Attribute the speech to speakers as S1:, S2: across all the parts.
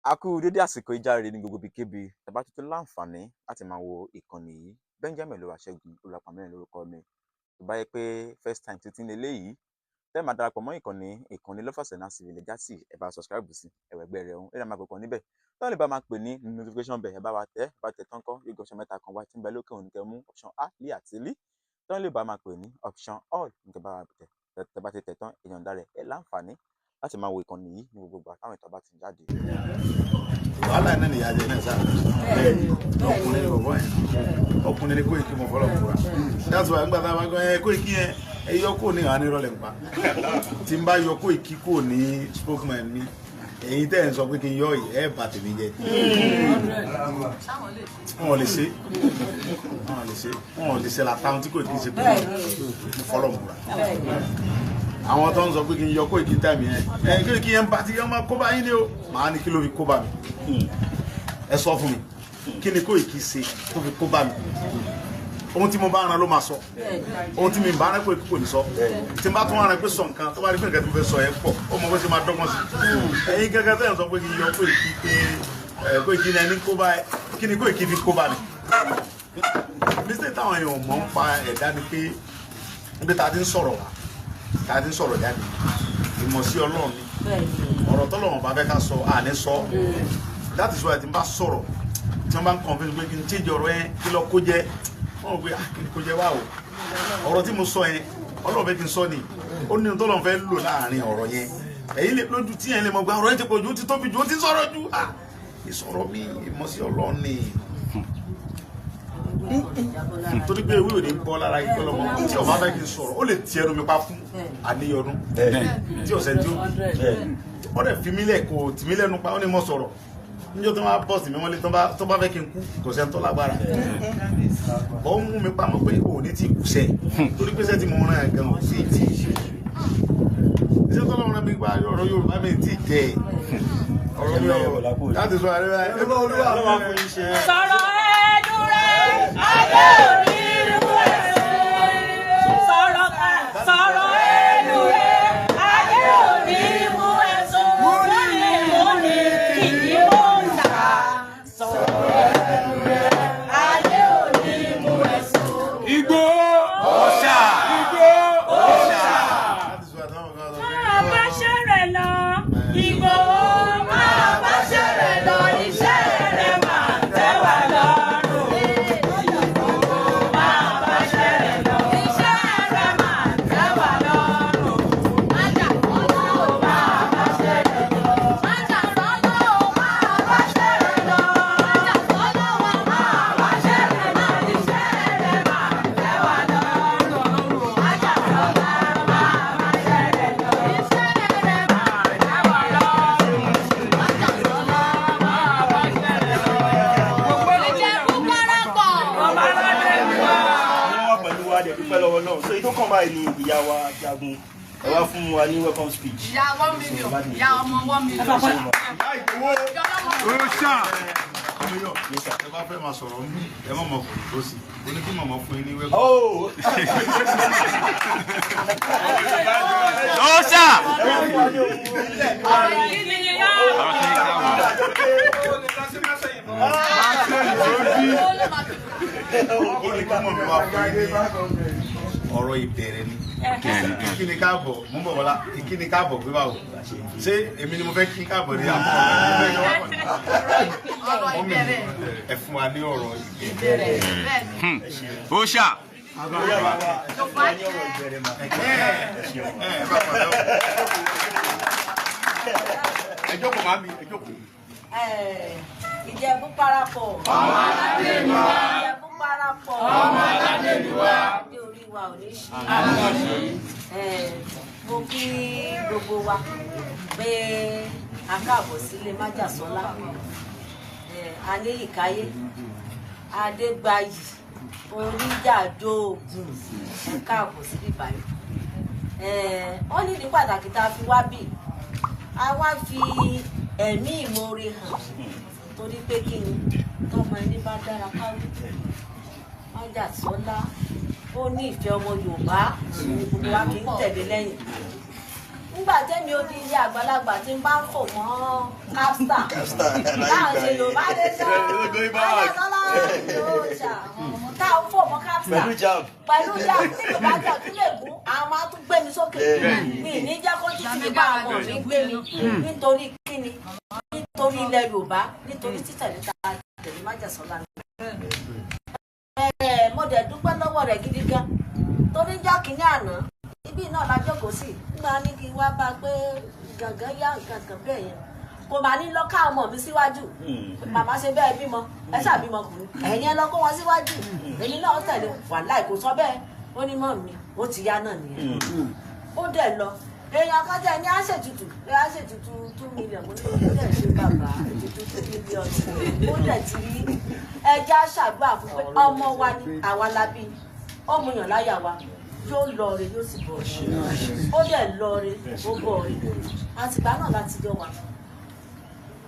S1: A kú dédé àsìkò ìjáre ní gbogbo ibikíbi tàbá tuntun láǹfààní láti máa wo ìkànnì yìí. Benjamin Olúwaṣẹ́gun Olúwapàmílẹ̀ lórúkọ mi. Tó bá yẹ pé first time tuntun leléyìí tẹ́ máa darapọ̀ mọ́ ìkànnì Lovers and Civil Legacy, ẹ bá subscribe sí ẹ̀wẹ̀gbẹ́ rẹ̀ ọ̀hún ẹ̀rọ máa kọ̀ọ̀kan níbẹ̀ tó lè bá máa pè ní notification bell. Ẹ bá wa tẹ̀, bá tẹ̀ tán kọ́ yóò gbé option mẹ́ta kan wá tí ń bẹ lókè òun kẹ́ mú option A, L àti L. Tó lè bá máa pè ní option all ní kẹ́ bá wa tẹ̀. Tẹ́ bá ti tẹ̀ tán, èèyàn dá rẹ̀ ẹ láǹfààní láti máa wo ìkànnì yìí ní gbogbo ìgbà táwọn ìtàn bá ti ń jáde.
S2: Wàhálà iná nìyá jẹ náà sáà. Ọkùnrin ni bọ̀bọ̀ yẹn, ọkùnrin ni Koiki mọ̀ fọlọ́ fura. That's why nígbà tá a bá gbọ́ ẹ Koiki yẹn, ẹ yọ kó ní àwọn ìrọ̀lẹ́ nípa tí n bá yọ Koiki kó ní spokesman mi. Ẹ̀yin tẹ́ ẹ̀ ń sọ pé kí n yọ yìí, ẹ bà tèmi jẹ́. Wọn ò lè ṣe, wọn ò lè ṣe, wọn ò lè ṣe làtàwọn tí Koiki ṣe pé mo fọlọ́ fura. Àwọn tó ń sọ pé kí n yọ Koiki tàmí yẹn, ẹ Koiki yẹn ń bá ti yẹn máa kó bá yín ni o. Màá ní kí ló fi kó bá mi? Ẹ sọ fún mi, kí ni Koiki ṣe tó fi kó bá mi? Ohun tí mo bá ran ló máa sọ, ohun tí mi bá ran Koiki kò ní sọ. Tí n bá tún ran pé sọ nǹkan tó bá rí pé nǹkan tí mo fẹ́ sọ yẹn pọ̀, ó mọ bó ṣe máa dọ́gbọ́n sí. Ẹ̀yin gẹ́gẹ́ tẹ́ ẹ̀ ń sọ pé kí n yọ Koiki pé Koiki ni ẹni kó bá ẹ, kí ni Koiki fi kó bá mi? Mistake táwọn èèyàn mọ̀ ń pa ẹ̀dá ni pé níbi tá a ti ń sọ̀rọ̀ wá, tá a ti ń sọ̀rọ̀ jáde, ìmọ̀ sí Ọlọ́run ni ọ̀rọ̀ tọ́lọ́run bá fẹ́ ká sọ àní sọ. That is why tí n bá sọ̀rọ̀, tí wọ́n bá ń confuse pé kí n change ọ̀rọ̀ yẹn, kí lọ kó jẹ, wọ́n rò pé kí n kó jẹ wá o. Ọ̀rọ̀ tí mo sọ yẹn, Ọlọ́run fẹ́ kí n sọ ni, ó ní tọ́lọ́run fẹ́ lò láàrin ọ̀rọ̀ yẹn. Ẹ̀yin lè lójú tí yẹn lè mọ̀ pé ọ̀rọ̀ yẹn ti pọ̀ jù, ó ti tóbi jù, ó ti sọ̀rọ̀ jù. Ìsọ̀rọ̀ mi ìmọ̀ sí Ọlọ́run ni, torí pé ewé ò ní bọ́ lára ikọ́ lọ́mọ. Tí ọba fẹ́ kí n sọ̀rọ̀, ó lè ti ẹnu mi pa fún àníyọdún tí ọ̀sẹ̀ tí ó dẹ̀ fi mí lẹ̀, kò tì mí lẹ́nu pa, ó ní mo sọ̀rọ̀ níjọ́ tó máa bọ̀ sí mi wọ́n lé tó bá fẹ́ kí n kú, kò sẹ́ni tó lágbára bọ́ ó mú mi pamọ́ pé ò ní tí kù sẹ́, torí pé sẹ́ tí mo rán ẹ̀ gan ò sí tí iṣẹ́ tó lọ́wọ́ rán mi gba ọ̀rọ̀ Yorùbá mi tí jẹ́ ọ̀rọ̀ mi ọ̀ láti sọ àríwá ẹ̀
S3: sọ̀rọ̀ ẹnu rẹ̀ ayé òní irú ẹ̀ sọ̀rọ̀ sọ̀rọ̀ ẹnu rẹ̀ ayé òní mú ẹ̀ sọ múni múni kì í mú ta sọ̀rọ̀ ẹnu rẹ̀ ayé òní mú ẹ̀ sọ.
S4: Ìgbòho ọ̀ṣà, Ìgbòho ọ̀ṣà.
S3: Máa bá ṣẹ́ rẹ̀ lọ, Ìgbòho máa bá ṣẹ́ rẹ̀ lọ, iṣẹ́ rẹ̀ máa tẹ́ wa lọ́rùn. Ìgbòho máa bá ṣẹ́ rẹ̀ lọ, iṣẹ́ rẹ̀ máa tẹ́ wa lọ́rùn. Ìgbòho máa bá ṣẹ́ rẹ̀ lọ, máa bá ṣẹ́ rẹ̀ lọ, máa bá ṣẹ́ rẹ̀ lọ, iṣẹ́ rẹ̀ máa tẹ́ wa lọ́rùn. Máa bá ṣẹ́ rẹ̀ lọ, iṣẹ́ rẹ̀ máa tẹ́ wa lọ́rùn.
S5: Wọ́n wà pẹ̀lú wa, dẹ̀ dúpẹ́ lọ́wọ́ náà. So èyí tó kàn báyìí ni ìyá wa Jagun, ẹ wá fún wa ní welcome speech.
S6: Ìyá 1 million, ìyá ọmọ 1 million.
S4: Ọ̀ṣà.
S2: Ẹ bá fẹ́ máa sọ̀rọ̀ mí, ẹ má mọ̀ kò tó sí o ní kí màmá fún yín ní wẹ́kọ̀.
S5: Oh!
S4: Ọ̀ṣà.
S2: Ó ní kí mọ̀ mi wá fún yín ní ọ̀rọ̀ ìbẹ̀rẹ̀ ni. Ìkíni káàbọ̀, mú bọ̀ wọlá, ìkíni káàbọ̀ gbé báwo. Ṣé èmi ni mo fẹ́ kí káàbọ̀ ní àbọ̀?
S6: Ọ̀rọ̀ ìbẹ̀rẹ̀.
S2: Ẹ fún wa ní ọ̀rọ̀ ìbẹ̀rẹ̀.
S4: Ọ̀ṣà.
S5: Bóyá ìyá wa ẹ fún wa ní ọ̀rọ̀ ìbẹ̀rẹ̀ mà.
S2: Ẹ bá pàdé o. Ẹ jókòó màmí, ẹ jókòó.
S3: Ìjẹ̀bú parapọ̀. Ọmọ aládé ni wá. Ìjẹ̀bú parapọ̀. Ọmọ aládé ni wá. Ní orí wa ò ní ṣe. Mo kí gbogbo wa pé a káàbọ̀ sílé Májàsọ́lá. Aníyìkáyé, Adégbáyì, Oríjàdóògùn, ẹ káàbọ̀ síbí báyìí. Ó ní ìdí pàtàkì tá a fi wá bì. A wá fi ẹ̀mí ìmoore hàn torí pé kí ni tọmọ ẹni bá dára káwí. Májàsọ́lá ó ní ìfẹ́ ọmọ Yorùbá, gbogbo wa kì í tẹ̀lé lẹ́yìn. Nígbà tẹ́mi ó di ilé àgbàlagbà tí ń bá ń fò mọ́ kápítà táà ń ṣe Yorùbá lè sọ Májàsọ́lá yóò ṣà táà ń fò mọ́ kápítà pẹ̀lú jam tí Yorùbá jà tún lè gún àwọn máa tún gbé mi sókè. Mi ní jẹ́ kó tún ti bá àwọn mi gbé mi nítorí kíni, nítorí ilẹ̀ Yorùbá, nítorí títẹ̀lé ta tẹ̀lé Májàsọ́lá ni. Mo dẹ̀ dúpẹ́ lọ́wọ́ rẹ̀ gidi gan torí jọ́ kínní àná ibi náà la jókòó sí nígbà ní kí n wá bá a pé gàngán yá nǹkan kan bẹ́ẹ̀ yẹn kò máa ní lọ ká ọmọ mi síwájú. Màmá ṣe bẹ́ẹ̀ bímọ, ẹ ṣàbímọ kùnrin, ẹ̀yin ẹ lọ kó wọn síwájú, èmi náà tẹ̀lé. Wàláì kò sọ bẹ́ẹ̀, ó ní mọ́ mi ó ti yá náà nìyẹn, ó dẹ̀ lọ. Èèyàn kan tẹ̀ ní àṣetutù àṣetutù 2 million, mo ní ó dẹ̀ ṣe bàbá ètùtù 2 million, ó dẹ̀ ti rí ẹja ṣàdúrà fún pé ọmọ wa ni àwa la bí, ó mú yàn láyà wa, yóò lọ re yóò sì bọ̀ re, ó dẹ̀ lọ re ó bọ̀ re. Àtìgbà náà láti jọ wà.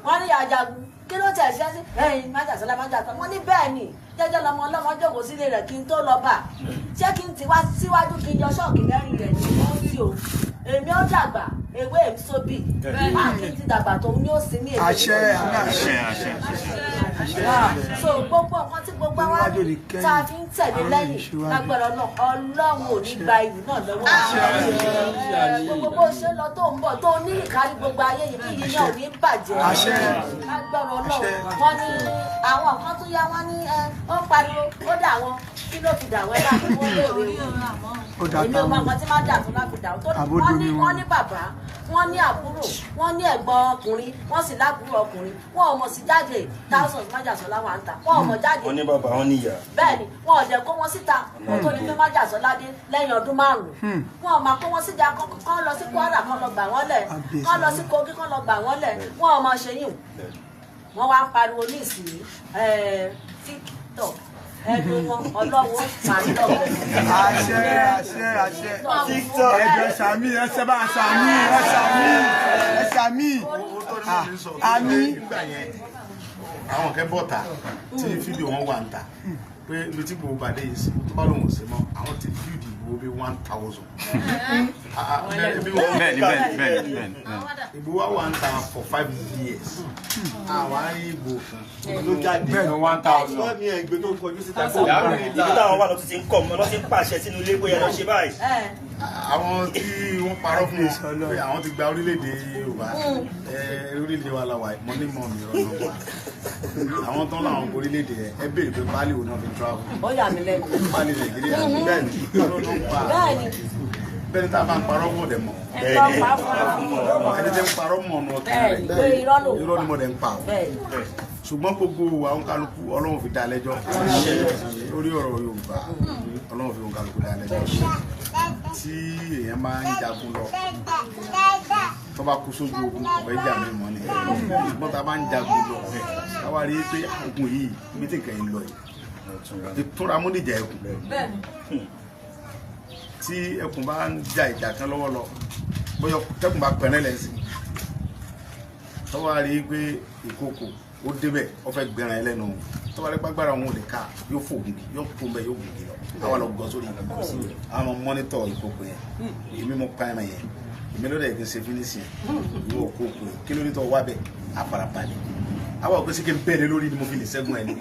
S3: Wọ́n ní Àjàgùn kí ló tẹ̀ ṣẹ́ sí ẹ̀yìn Májàsọ́lá Májàsọ́lá, wọ́n ní bẹ́ẹ̀ ni jẹ́jẹ́ lọmọ ọlọ́mọ jókòó sílé rẹ̀ kí n tó lọ bà, ṣé kí n ti wá síwájú kí n yọ ṣọ́ọ̀kì lẹ́rìn rẹ̀ ní wọ́n sí o, èmi ó dàgbà ewé èmi sóbì, máa kí n ti dàgbà tó ní ó sì ní èmi.
S4: Àṣẹ àṣẹ
S5: àṣẹ.
S3: So gbogbo nǹkan tí gbogbo wa tá a fi ń tẹ̀lé lẹ́yìn lágbára náà, Ọlọ́run ò ní gba ìlú náà lọ́wọ́. Gbogbo bó ṣe lọ tó ń bọ̀ tó ní ìkárí gbogbo ayé yìí, kí yìí náà ò ní bàjẹ́ lágbára Ọlọ́run. Wọ́n ní àwọn nǹkan tó yá, wọ́n ní ó ń pariwo ó dà wọ́n, kí ló fi dà wọ́n láti wọ́n léèrè o. Èmi ò mọ nǹkan tí má dà tó láfi dà wọ́n. Wọ́n ní bàbá, wọ́n ní àbúrò, wọ́n ní ẹ̀gbọ́n ọkùnrin, wọ́n sì lábúrò ọkùnrin, wọ́n ò mọ̀ sí jáde. Thousands Májàsọ́lá wà ń ta, wọ́n ò mọ̀ jáde.
S5: Wọ́n ní bàbá, wọ́n ní ìyá.
S3: Bẹ́ẹ̀ ni wọ́n ò jẹ́ kó wọ́n síta kó tó ní pé Májàsọ́lá dé lẹ́yìn ọdún 5. Wọ́n ò máa kó wọ́n síta kán lọ sí Kwara kán lọ gbà wọ́n lẹ̀, kán lọ sí Kogi kán lọ gbà wọ́n lẹ̀, wọ́n ò mọ̀ ṣe yìí. Wọ́n wá ń pariwo ní ìsìn TikTok ẹnu wọn ọlọ́wọ́ máa ń lọ.
S4: Àṣẹ àṣẹ àṣẹ. Ẹjọ sàmì, ẹsẹ bá sàmì, ẹ sàmì, ẹ sàmì. Àmì.
S2: Àwọn kẹ́ bọ́ta tí fídíò wọn wà ń ta pé ibi tí gbogbo bàdé yìí sí tó bá lóun ò sí mọ́, àwọn ti fídíò Ìgbòho bí 1000.
S1: Bẹ́ẹ̀ni bẹ́ẹ̀ni bẹ́ẹ̀ni.
S2: Ìgbòho wà ń ta for 5 years. Àwa rí Ìgbòho kan ló jáde.
S4: Bẹ́ẹ̀ni 1000.
S5: Ibi táwọn wà lọ ti ń kọ̀ mọ́, lọ ti ń pàṣẹ sínú ilé bóyá lọ ṣe báyìí.
S2: Àwọn tí wọ́n parọ́ fún wọn pé àwọn ti gba orílẹ̀-èdè Yorùbá, orílẹ̀-èdè wa la wà, mọ́ ní mọ́ mi rọ́nà wa. Àwọn tán láwọn orílẹ̀-èdè ẹ béèrè pé pálí wo náà fi travel.
S3: Ó yà mí lẹ́nu.
S2: Pálí Nàìjíríà bẹ́ẹ̀ ni
S3: Bẹ́ẹ̀ni.
S2: Bẹ́ẹ̀ni tá a bá ń parọ́ mọ̀ dẹ̀ mọ̀. Ẹni tẹ́ ń parọ́ mọ̀ ọ̀nà ọ̀tún rẹ̀. Irọ́ ni mo dẹ̀ ń pa o. Ṣùgbọ́n gbogbo wa ń kálukú Ọlọ́run fi dá lẹ́jọ́ lórí ọ̀rọ̀ Yorùbá, Ọlọ́run fi ń kálukú dá lẹ́jọ́. Tí èèyàn máa ń jagun lọ tó bá kú sójú ogun ọ̀fẹ́ ìjà mi mọ́ ni, ṣùgbọ́n tá a bá ń jagun lọ ká wá rí pé ogun yìí ibi tí nǹkan yìí lọ yìí ìtúnra mú níjà ẹkùn. Tí ẹkùn bá ń ja ìjà kan lọ́wọ́ lọ, bóyá tẹkùn bá pẹ̀rẹ́ lẹ́sìn tó wá rí pé ìkòkò ó débẹ̀ ó fẹ́ gbẹran ẹlẹ́nu, tó bá rí pàgbára òun ò lè ká, yóò fò gùngì, yóò kó mbẹ, yóò gùngì lọ, àwa lọ gọ sórí àwọn mọ́nítọ̀ ìkòkò yẹn. Èmi mo pa ẹran yẹn, èmi ló dẹ̀ kí n ṣe fínísì yẹn, ìwọ kòkò yẹn kí ló ní tó wá bẹ̀ àfarabalẹ̀. Àwa ò pé ṣé kí n bẹ̀rẹ̀ lórí ni mo fi lè ṣẹ́gun ẹ̀ ni,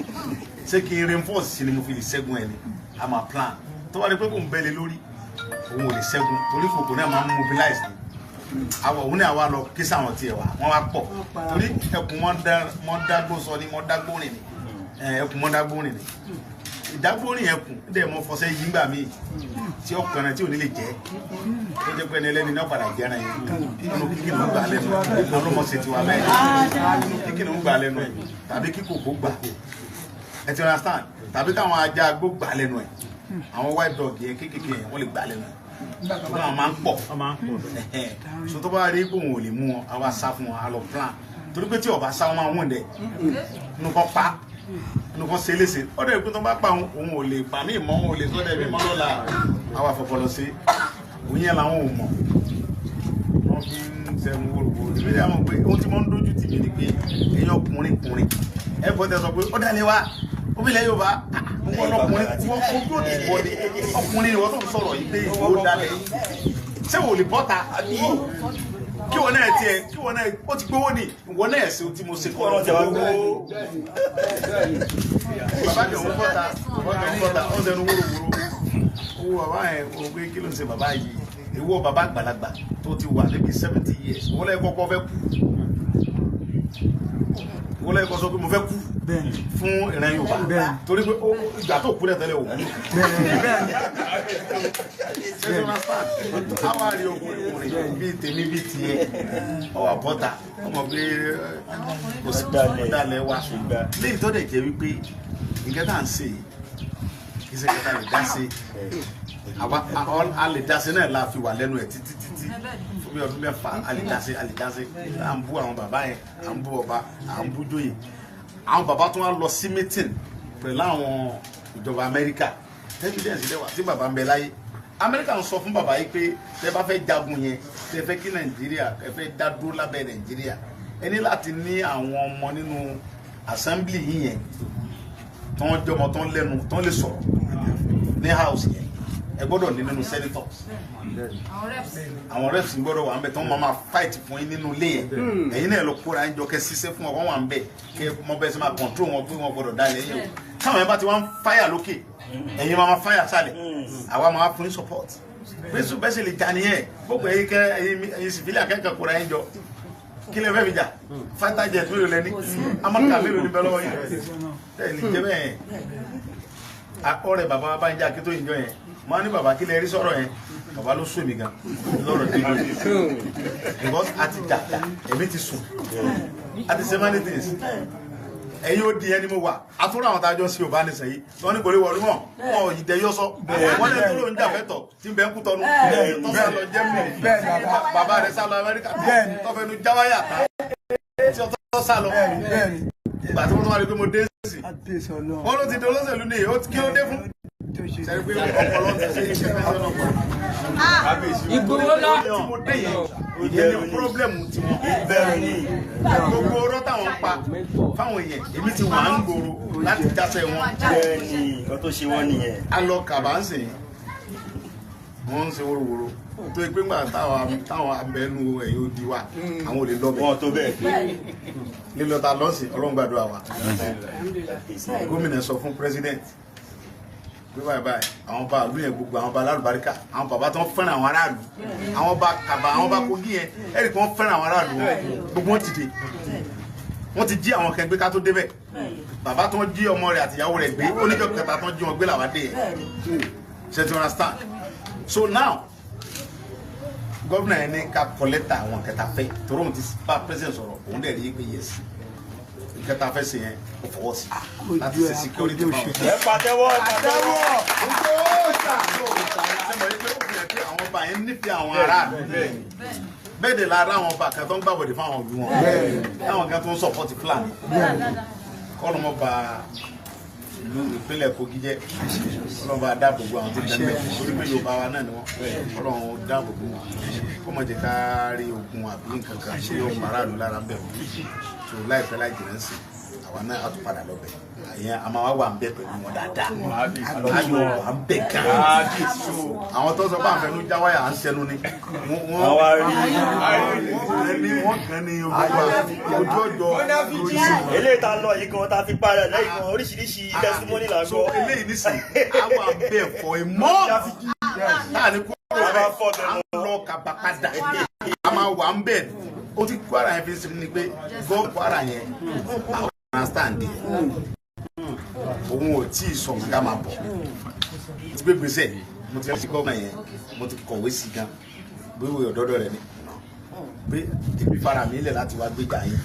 S2: ṣé kí n reinforce ni mo fi lè ṣẹ́gun ẹ̀ ni, a máa plan. Tó bá rí pé kò ń bẹ̀rẹ̀ lórí òun ò lè ṣẹ́gun torí kòkò náà máa ń mobilize ni. Àwọn òun ní àwa lọ kí sáwọn tiẹ̀ wá, wọ́n wá pọ̀ torí ẹkùn wọn dágbó sọ ni wọ́n dágbó rìn ni. Ẹkùn mọ́ dágbórin ni ìdágbórin ẹkùn dẹ̀ mọ́ fọṣẹ́ yìí ńgbà míì tí ọkùnrin tí ò ní lè jẹ́ tó jẹ́ pé ẹni ẹlẹ́ni náà padà jẹ́ran yẹn nínú kíkì ló ń gbà lẹ́nu ọlọ́mọṣẹ́ tiwa bẹ́ẹ̀ nínú kíkì ló ń gbà lẹ́nu ẹ̀ tàbí kíkòkò gbà ẹ ti understand tàbí táwọn ajá agbó gbà lẹ́nu ẹ̀ àwọn white dog yẹn kéékèèké yẹn wọ́n lè gbà lẹ́nu ẹ̀ ṣùgbọ́n àwọn máa ń pọ̀ so tó bá rí pé òun ò lè mú wọn àwa sá fún wọn a lọ plan torí pé tí ọba sá wọn máa wọ̀n dẹ̀ nínú kan pa nínú kan ṣe é léṣe ọ̀dọ̀ ìpín tó bá pa òun ò lè pa mí mọ́ òun ò lè sọ́dọ̀ ẹ̀mí mọ́ lọ́la àwa fọpọlọ sí òun yẹn làwọn ò mọ̀ wọ́n fi ń sẹ́nu wòròwòrò ìbéèrè àwọn pé ohun tí wọ́n ń dójú tì mí ni pé ẹ̀yin ọkùnrin kùnrin ẹ bọ́ tẹ sọ pé ó dálé wa obìnrin yóò bá wọn ọkùnrin wọn ojú òdì ìwọ ni ọkùnrin ni wọ́n tó ń sọ̀rọ̀ yìí pé ìwọ dálé ṣé wò lè bọ́ta kí wọn náà tiẹ̀ kí wọn náà ó ti gbowó ni ìwọ náà ṣe tí mo ṣe kọ́ ọ́ gbowó bàbá jọ ń bọ́ta bàbá jọ ń bọ́ta ó ń sẹnu wóróworó owó bàbá yẹn o pé kí ló ń ṣe bàbá yìí ìwọ bàbá àgbàlagbà tó ti wà níbi 70 years wọ́n lẹ́yìn kọ́kọ́ fẹ́ kú wọ́n lẹ́yìn kọ́ sọ pé mo fẹ́ kú fún ìran Yorùbá torí pé ìgbà tó kú lẹ́tẹ̀lẹ̀ òkú àwa rí ọkùnrin bíi tèmi bíi tiẹ̀ ọwọ́ àbọ̀tà ọmọ pé kò sí dalẹ̀ wa léyìí tó dẹ̀ jẹ́ wípé nǹkan tá à ń ṣe yìí kì í ṣe kẹta lè dá sí àwa a lè dá sí náà la fi wà lẹ́nu ẹ̀ títí títí fún bí ọdún 6 a lè dá sí a lè dá sí à ń bú àwọn bàbá yẹn à ń bú ọba à ń bú jóyè àwọn bàbá tó wá lọ sí meeting pẹ̀lú àwọn ìjọba Amẹ́ríkà evidence lẹ́wà tí bàbá ń bẹ láyé Amẹ́ríkà ń sọ fún bàbá yìí pé tẹ bá fẹ́ jagun yẹn tẹ fẹ́ kí Nàìjíríà ẹ fẹ́ dá dúró lábẹ́ Nàìjíríà ẹ ní láti ní àwọn ọmọ nínú assembly yìí yẹn tó ń jọmọ tó ń lẹ́nu tó ń lè sọ̀rọ̀ ní house yẹn ẹ gbọ́dọ̀ ní nínú senators àwọn reps gbọ́dọ̀ wà ń bẹ̀ tó ń máa fight fún yín nínú ilé yẹn ẹ̀yin náà lọ kóra yín jọ kẹ́ ṣiṣẹ́ fún wọn wà ń bẹ̀ kẹ́ mọ bẹ́ẹ̀ sẹ́ máa control wọn pé wọn gbọ́dọ̀ dá lẹ́yìn o táwọn yẹn bá ti wá ń fire lókè ẹ̀yin máa fire sálẹ̀ àwa máa fún yín support bẹ́sù bẹ́sẹ̀ lè jà nìyẹn gbogbo ẹ̀yin kẹ́ ẹ̀yin civilian akẹ́kọ̀ọ́ kóra yín jọ kí lè fẹ́ fi jà fighter jet mélòó lẹ́ni amọ́ká mélòó ní bẹ́ẹ̀ lọ́wọ́ yín ẹ̀ lè jẹ́ bẹ́ẹ̀ ọ̀rẹ́ bàbá wa bá ń jà kí tó yìí jọ yẹn mo á ní bàbá kí lè rí sọ̀rọ̀ yẹn bàbá ló sún mi gan lọ́rọ̀ dé lórí because a ti jà èmi ti sùn a ti ṣe many things ẹ̀yin ó di ẹni mo wà àtúrò àwọn tájọ sí Yorùbá nìsẹ̀yìn yìí wọ́n ní kò lè wọ̀lú mọ̀ wọn ò yìí dẹ yọ sọ wọ́n lè tó ló ń jà fẹ́tọ̀ tí ń bẹ́ ń kú tọnu tó sá lọ Germany bàbá rẹ̀ sá lọ Amẹ́ríkà tọ́fẹ́nu jáwáyà tí ó sá lọ ìgbà tí wọ́n tún wá rí pé mo dé sí wọ́n ló ti di olóṣèlú ní kí ló dé fún sẹ́ni pé ọpọlọ ti ṣe iṣẹ́ fẹ́ sọ́nà pọ̀
S3: Ìgbòho lọ.
S2: tí mo dé yẹn ìyẹn ni pírọ́blẹ̀mù tiwọn gbogbo ọ̀rọ̀ táwọn pa fáwọn èèyàn èmi ti wà ń gbòòrò láti jáṣẹ́ wọn.
S5: Bẹ́ẹ̀ni, nǹkan tó ṣe wọ́n nìyẹn.
S2: A lọ kàbá ń sìn wọ́n ń ṣe wóróworó tó yẹ pé ńgbà táwọn abẹnú ẹ̀yìn odi wa àwọn ò lè lọ bẹ̀.
S5: Wọ́n tó bẹ́ẹ̀.
S2: Lílọ ta lọ́sìn Ọlọ́run gbàdúrà wa gómìnà sọ fún president pé báyìí báyìí àwọn bá ìlú yẹn gbogbo àwọn bá alálùbáríkà àwọn bàbá tó ń fẹ́ràn àwọn aráàlú àwọn bá Kàbà àwọn bá Kogi yẹn ẹ̀rì kí wọ́n fẹ́ràn àwọn aráàlú wọn gbogbo wọn ti dé wọ́n ti jí àwọn kan gbé ká tó débẹ̀ bàbá tó ń jí ọmọ rẹ̀ àtìyàwó rẹ̀ gbé oníjọ́ kẹta tó ń jí wọn gbé làwọn dé yẹn ṣe ti understand. So now gómìnà yẹn ní ká kọ lẹ́tà àwọn kẹta fẹ́ torí òun ti bá president sọ̀rọ̀ òun dẹ̀ rí i pé yes kẹta fẹ́ ṣe yẹn ó fọwọ́ sí láti ṣe security fáwọn.
S5: Ẹ pàtẹ́wọ́, ẹ pàtẹ́wọ́.
S2: Ṣé mo rí pé ó fi hàn pé àwọn ọba yẹn nífẹ̀ẹ́ àwọn aráàlú bẹ́ẹ̀ dẹ̀ lára àwọn ọba kan tó ń gbàbọ̀dé fáwọn òbí wọn táwọn kan tó ń support Fúlàní kọ́lọ́ mọ́ ba ìlú ìpínlẹ̀ Kogi jẹ́ kọ́lọ́ bá dáàbò bo àwọn tó ń bẹ́ẹ̀ torí pé Yorùbá wa náà ni wọ́n kọ́lọ́ dáàbò bo wọn kó má jẹ́ ká rí ogun àbí nǹkan kan tí yóò pa aráàlú lára ń bẹ̀ wọ́n tó láìpẹ́ láì jìnnà sí àwa náà á tún padà lọ bẹ̀ àyẹn a máa wá wà ń bẹ̀ pẹ̀lú wọn dáadáa ayọ̀ wà ń bẹ̀ gan àwọn tó sọ pé àǹfẹ̀nu jáwáyà à ń sẹnu ni
S5: Àwa rí.
S2: wọ́n kàn ní ojú ọjọ́ lórí sí wọn.
S5: Eléyìí tá a lọ yìí gan tá a fi parẹ́ lẹ́yìn gan oríṣiríṣi testimony là ń
S2: So
S5: gbọ́.
S2: eléyìí nísìnyí àwọn abẹ́ ẹ̀fọ́ ìmọ̀ táà ní kúrò
S5: A máa fọ́ bẹ̀
S2: à ń lọ Kàbà padà a máa wà ń bẹ̀ ó ti Kwara yẹn fi ń sinmi ni pé gọ́ Kwara yẹn àwọn understand yẹn. Òun ò tí ì sọ ká máa bọ̀. Mo ti gbé gbèsè, mo ti fi gọ́ọ̀mà yẹn, mo ti kọ̀wé sí gan. Bí ìwé ọ̀dọ́dọ̀ rẹ̀ ni. Pé èmi fara mi lẹ̀ láti wá gbéjà yín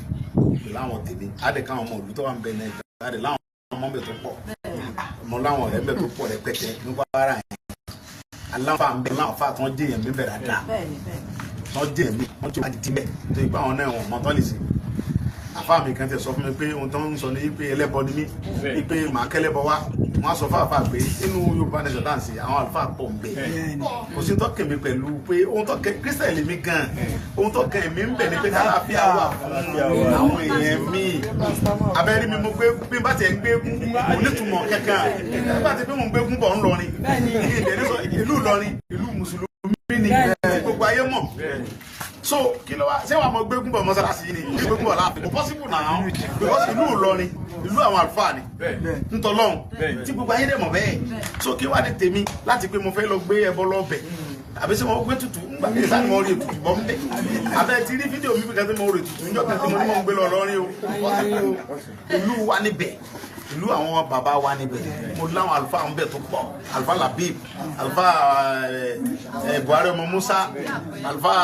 S2: pẹ̀lú àwọn tèmi. Á dẹ̀ káwọn ọmọ ìlú tó wà ń bẹ náà, á dẹ̀ láwọn ọmọ bẹ̀ tó pọ̀. Mo láwọn ọ̀rẹ́ bẹ̀ tó pọ̀ rẹpẹtẹ ní Kwara yẹn. Aláǹfà ń bẹ láwọn fà tó ń jẹyàn mi bẹ̀rẹ̀ dáa. Tó ń jẹyàn mi, wọ́n ti wá di bẹ́ẹ̀. Tó ipá àwọn náà wọ̀n mọ́ tán lè ṣe. Àfáà mi kan tẹ̀ sọ fún mi pé ohun tó ń sọ ni pé ẹlẹ́bọ ni mí, pé màá kẹ́lẹ́bọ wá. Wọ́n á sọ fáfáà pé inú Yorùbá Nation tá à ń ṣe àwọn àlùfáà pọ̀ ń bẹ. Kò sí tọ́kẹ̀ mi pẹ̀lú pé ohun tọ́kẹ̀ Christian lèmi gan. Ohun tọ́kẹ̀ mi ń bẹ ni pé kálàáfíà wà fún àwọn èèyàn mi. Abẹ́rẹ́ mi mo gbé bí n bá tiẹ̀ ń gbé kò nítumọ̀ kankan. Bí bá ti pé mo ń gbé gún bọ̀ ń lọrin. Ìlú Ìlọrin, ìlú Mùsùlùmí ni gbogbo ayé mọ̀. So kí ló wá ṣé wàá mọ gbégún bọ̀ mọ́sálásí ni gbégún bọ̀ láàfin kò possible now because ìlú Ìlọrin ìlú àwọn àlùfáà ni ntọ́lọ́hún tí gbogbo ayé dẹ̀ mọ̀ bẹ́ẹ̀. So kí wàá ní tèmi láti pé mo fẹ́ lọ gbé ẹbọ lọ́bẹ̀ àbí ṣé mo gbé tutù ńgbà tí sáà ni mo rí ètùtù bọ́ ń bẹ̀ abẹ́ ti rí fídíò mi kan tí mo rí ètùtù níjọ́ kan tí mo ní mo ń gbé lọ lọ́rin o. Ìlú wa níbẹ̀, ìlú àwọn bàbá wa níbẹ̀, mo láwọn àlùfáà ń bẹ̀ tó pọ̀, àlùfáà Labib, àlùfáà Buhari ọmọ Musa, àlùfáà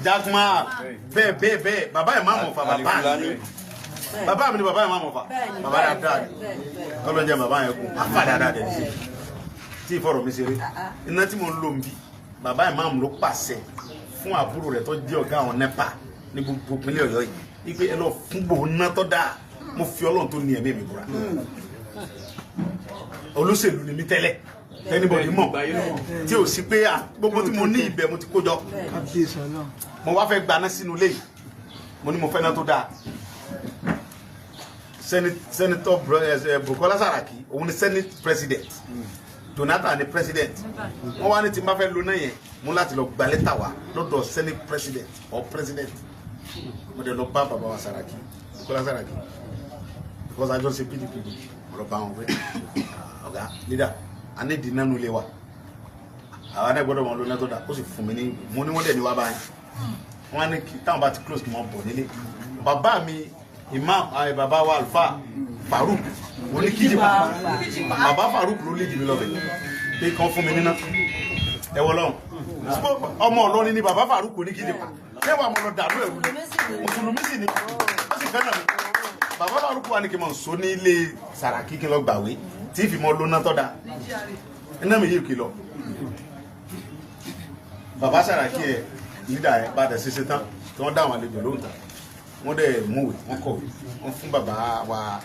S2: Jackman, bẹ́ẹ̀ bẹ́ẹ̀ bẹ́ẹ̀, bàbá ìmáàmù Ọ̀fà, bàbá mi ni bàbá ìmáàmù Ọ̀fà, bàbá dáadáa ni kọ́lọ́njẹ́ bàbá yẹn kú, àfà dáadáa dẹ̀ sí tí ìfọ̀rọ̀ mi ṣeré. Iná tí mo ń lò ń bí bàbá ìmáàmù ló pàṣẹ fún àbúrò rẹ̀ tó jẹ́ ọ̀gá àwọn NEPA ní gbogbo ìpínlẹ̀ Ọ̀yọ́ yìí wípé ẹ lọ fún gbòó ná tó dáa. Mo fi Ọlọ́run tó ní ẹ̀mí mi búra. Olóṣèlú ni mí tẹ́lẹ̀, tẹ́nibọ̀dì mọ̀ tí ò sí pé gbogbo tí mo ní ibẹ̀ mo ti kó jọ. Mo wá fẹ́ gbaná sínú ilé yìí, mo ní mo fẹ́ ná tó dáa. Sẹ́nitọ́ Bukola Saraki òun ni senate president, Jonathan ni president. Wọ́n wá ní tí n bá fẹ́ lo náà yẹn mo láti lọ gba lẹ́tà wá lọ́dọ̀ senate president or president. Mo dẹ̀ lọ bá bàbá wa Saraki, Bukola Saraki, because I just say PDP. Mo lọ bá wọn pé ọ̀gá leader a ní ìdí nánú ilé wa, àwa náà gbọ́dọ̀ wọn ló náà tó dà. Ó sì fún mi ní mo ní wọ́n dẹ̀ ní wá báyìí. Wọ́n á ní kí táwọn bá ti close kí wọ́n bọ̀ nílé. Bàbá mi imam bàbá wa Alfa Farouk oníkíjìpá, bàbá Farouk ló lè jì mí lọ́bẹ̀ pé kàn fún mi níná. Ẹ wọ lọ́hùn ọmọ Ọlọ́rin ni bàbá Farouk oníkíjìpá, kẹwàá mo lọ dàrú ẹ̀rú ni mùsùlùmí sì ni ó sì fẹ́ràn mi. Bàbá Farouk wà ní kí n mọ̀ sọ ní ilé Sàràkí kí n lọ gbàwé tí ì fi mọ lóná tọ́ da iná mi yìí kì í lọ. Bàbá Sàràkí ẹ lídà ẹ bá dẹ̀ ṣiṣẹ́ tán tí wọ́n dá àwọn àlejò lóhùn tán, wọ́n dẹ̀ múwèé, wọ́n kọ̀wé, wọ́n fún bàbá wa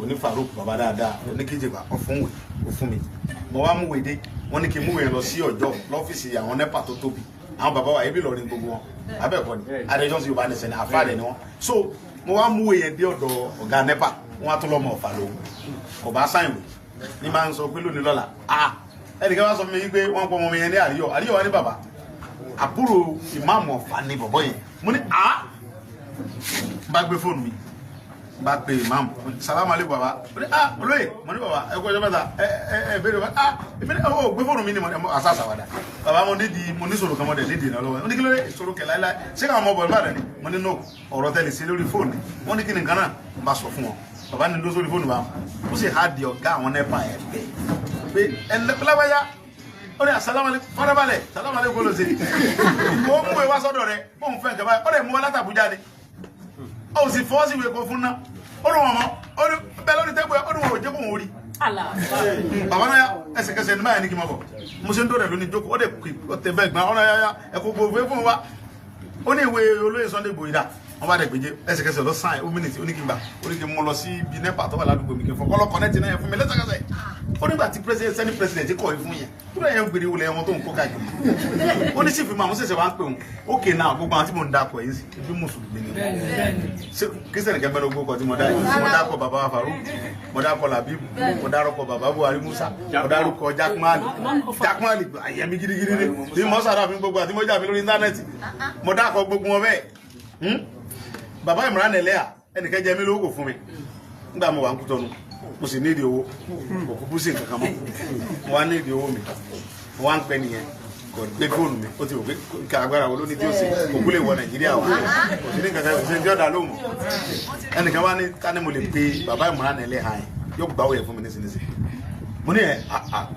S2: oní Farouk bàbá dáadáa oníkíjìpá, wọ́n fún wèé, ó fún mi. Mo wá múwèé dé, wọ́n ní kí n múwèé lọ sí Ọ̀jọ́ lọ́fíìsì àwọn NEPA tó tóbi. Àwọn bàbá wa ebi lọrin gbogbo wọn abẹ́ẹ̀kọ́ ni adéjọ́ sí Yorùbá nìṣẹ́ ni àfáàdẹ ni wọ́n. So mo wá múwèé yẹn dé ọ̀dọ̀ ọ̀gá NEPA, wọ́n á tún lọ́mọ Ọ̀fà lòun kò bá sáyìn wò ní máa ń sọ pé lónìí lọ́la ẹnìkan wá sọ fún mi pé wọ́n pọ̀ ọmọ mi yẹn ní Àríyọ̀. Àríyọ̀ wá ní bàbá àbúrò ìmáàmù Ọ̀fà ni bọ̀bọ̀ yẹn. Mo ní bá gbé fóònù mi bá pe ìmáàmù, salamu aleykum baba. Mo ní olóyè, mo ní baba ẹ kú ọjọ́ mẹ́ta, ẹ ẹ ẹ béèrè baba èmi ní ọ gbé fóònù mi ni mo àṣà àṣàwàdà baba mo nídìí mo ní sọ̀rọ̀ kan mo dẹ̀ nídìí náà lọ́wọ́. Mo ní kí ló dé ìṣòro kẹ̀ láíláí ṣé káwọn ọmọ bọ̀ níbàdàn ni? Mo ní no, ọ̀rọ̀ tẹ́lẹ̀ sí lórí fóònù. Wọ́n ní kí ni nǹkan náà? Mo bá sọ fún wọn, baba ní ló sórí fóònù bá ó sì há di ọ̀gá àwọn NEPA ẹ̀ bẹ́ẹ̀ pé ẹ lágbájá ó ní asalamu aleykum farabalẹ̀ salamu aleykum ló ṣe mo mú ìwá sọ́dọ̀ rẹ bóun fẹ́ nǹkan báyìí ó lè mú wa látàbújá ni ó sì fọ́ sí ìwé kan fún ná ó lóun ọmọ ó ní bẹ́ẹ̀ lórí tẹ́gbẹ́ ó ní wọn ò jẹ́ kóun orí. Bàbá náà ẹsẹ̀kẹsẹ̀ ní báyìí ní kí n máa bọ̀ mo ṣe ń dọ̀rẹ̀ lónìí jókòó ó dẹ̀ kí ó tẹ bẹ́ẹ̀ gbọ́n ọ̀nà yáyá ẹ̀kọ́ gbogbo fún wa ó ní ìwé olóyè Sunday Igboho dà wọ́n bá dẹ̀ gbèjé ẹsẹ̀kẹsẹ̀ lọ sáà ó mìnìtì ó ní kí n gbà ó ní kí n mú lọ sí ibi NEPA tó wà ládùúgbò mi kí n fọ kọ́lọ́ kọ́nẹ́tì náà yẹn fún mi lẹ́sẹ̀kẹsẹ̀ ó nígbà tí president senate president kọ̀ fún yẹn tó lẹ́yìn gbèrè wọlé ẹ̀wọ̀n tó ń kó káàkiri ó ní sífì máa ń ṣẹ̀ṣẹ̀ wá ń pè wọn ókè náà gbogbo àwọn tí mò ń dakọ̀ yìí sí ibi mùsùlùmí ni ṣé kristian kẹfẹ́ ló gbókọ̀ tí mo dá yìí mo dákọ̀ bàbá Farouk mo dákọ̀ Labibu mo dárúkọ bàbá Buhari Musa mo dárúkọ Jackman Jackman àyẹ̀mí gidigidi ni bí mo sàrà fún gbogbo àti mo jà mí lórí íńtánẹ́ẹ̀tì mo dákọ̀ gbogbo wọn bẹ́ẹ̀. Bàbá Imran Eleha ẹnìkan jẹ mí lówó kò fún mi nígbà mo wà ń Kútọ́nù mo sì ní ìdí owó kò kúkú sí nǹkan kan mọ́ mo wá ní ìdí owó mi mo wá ń pẹ́ nìyẹn Kò gbé fóònù mi, ó ti rò pé kí agbára wo ló ní tí ó ṣe òkú lè wọ Nàìjíríà wa, kò sí ní kankan, kò sí ní tí ó dá lóhùn. Ẹnìkan wá ní ká ní mo lè pe bàbá Ìmọ̀ràn ẹlẹ́hà yẹn, yóò gbà ó yẹ fún mi nísinsìnyí. Mo ní ẹ àà,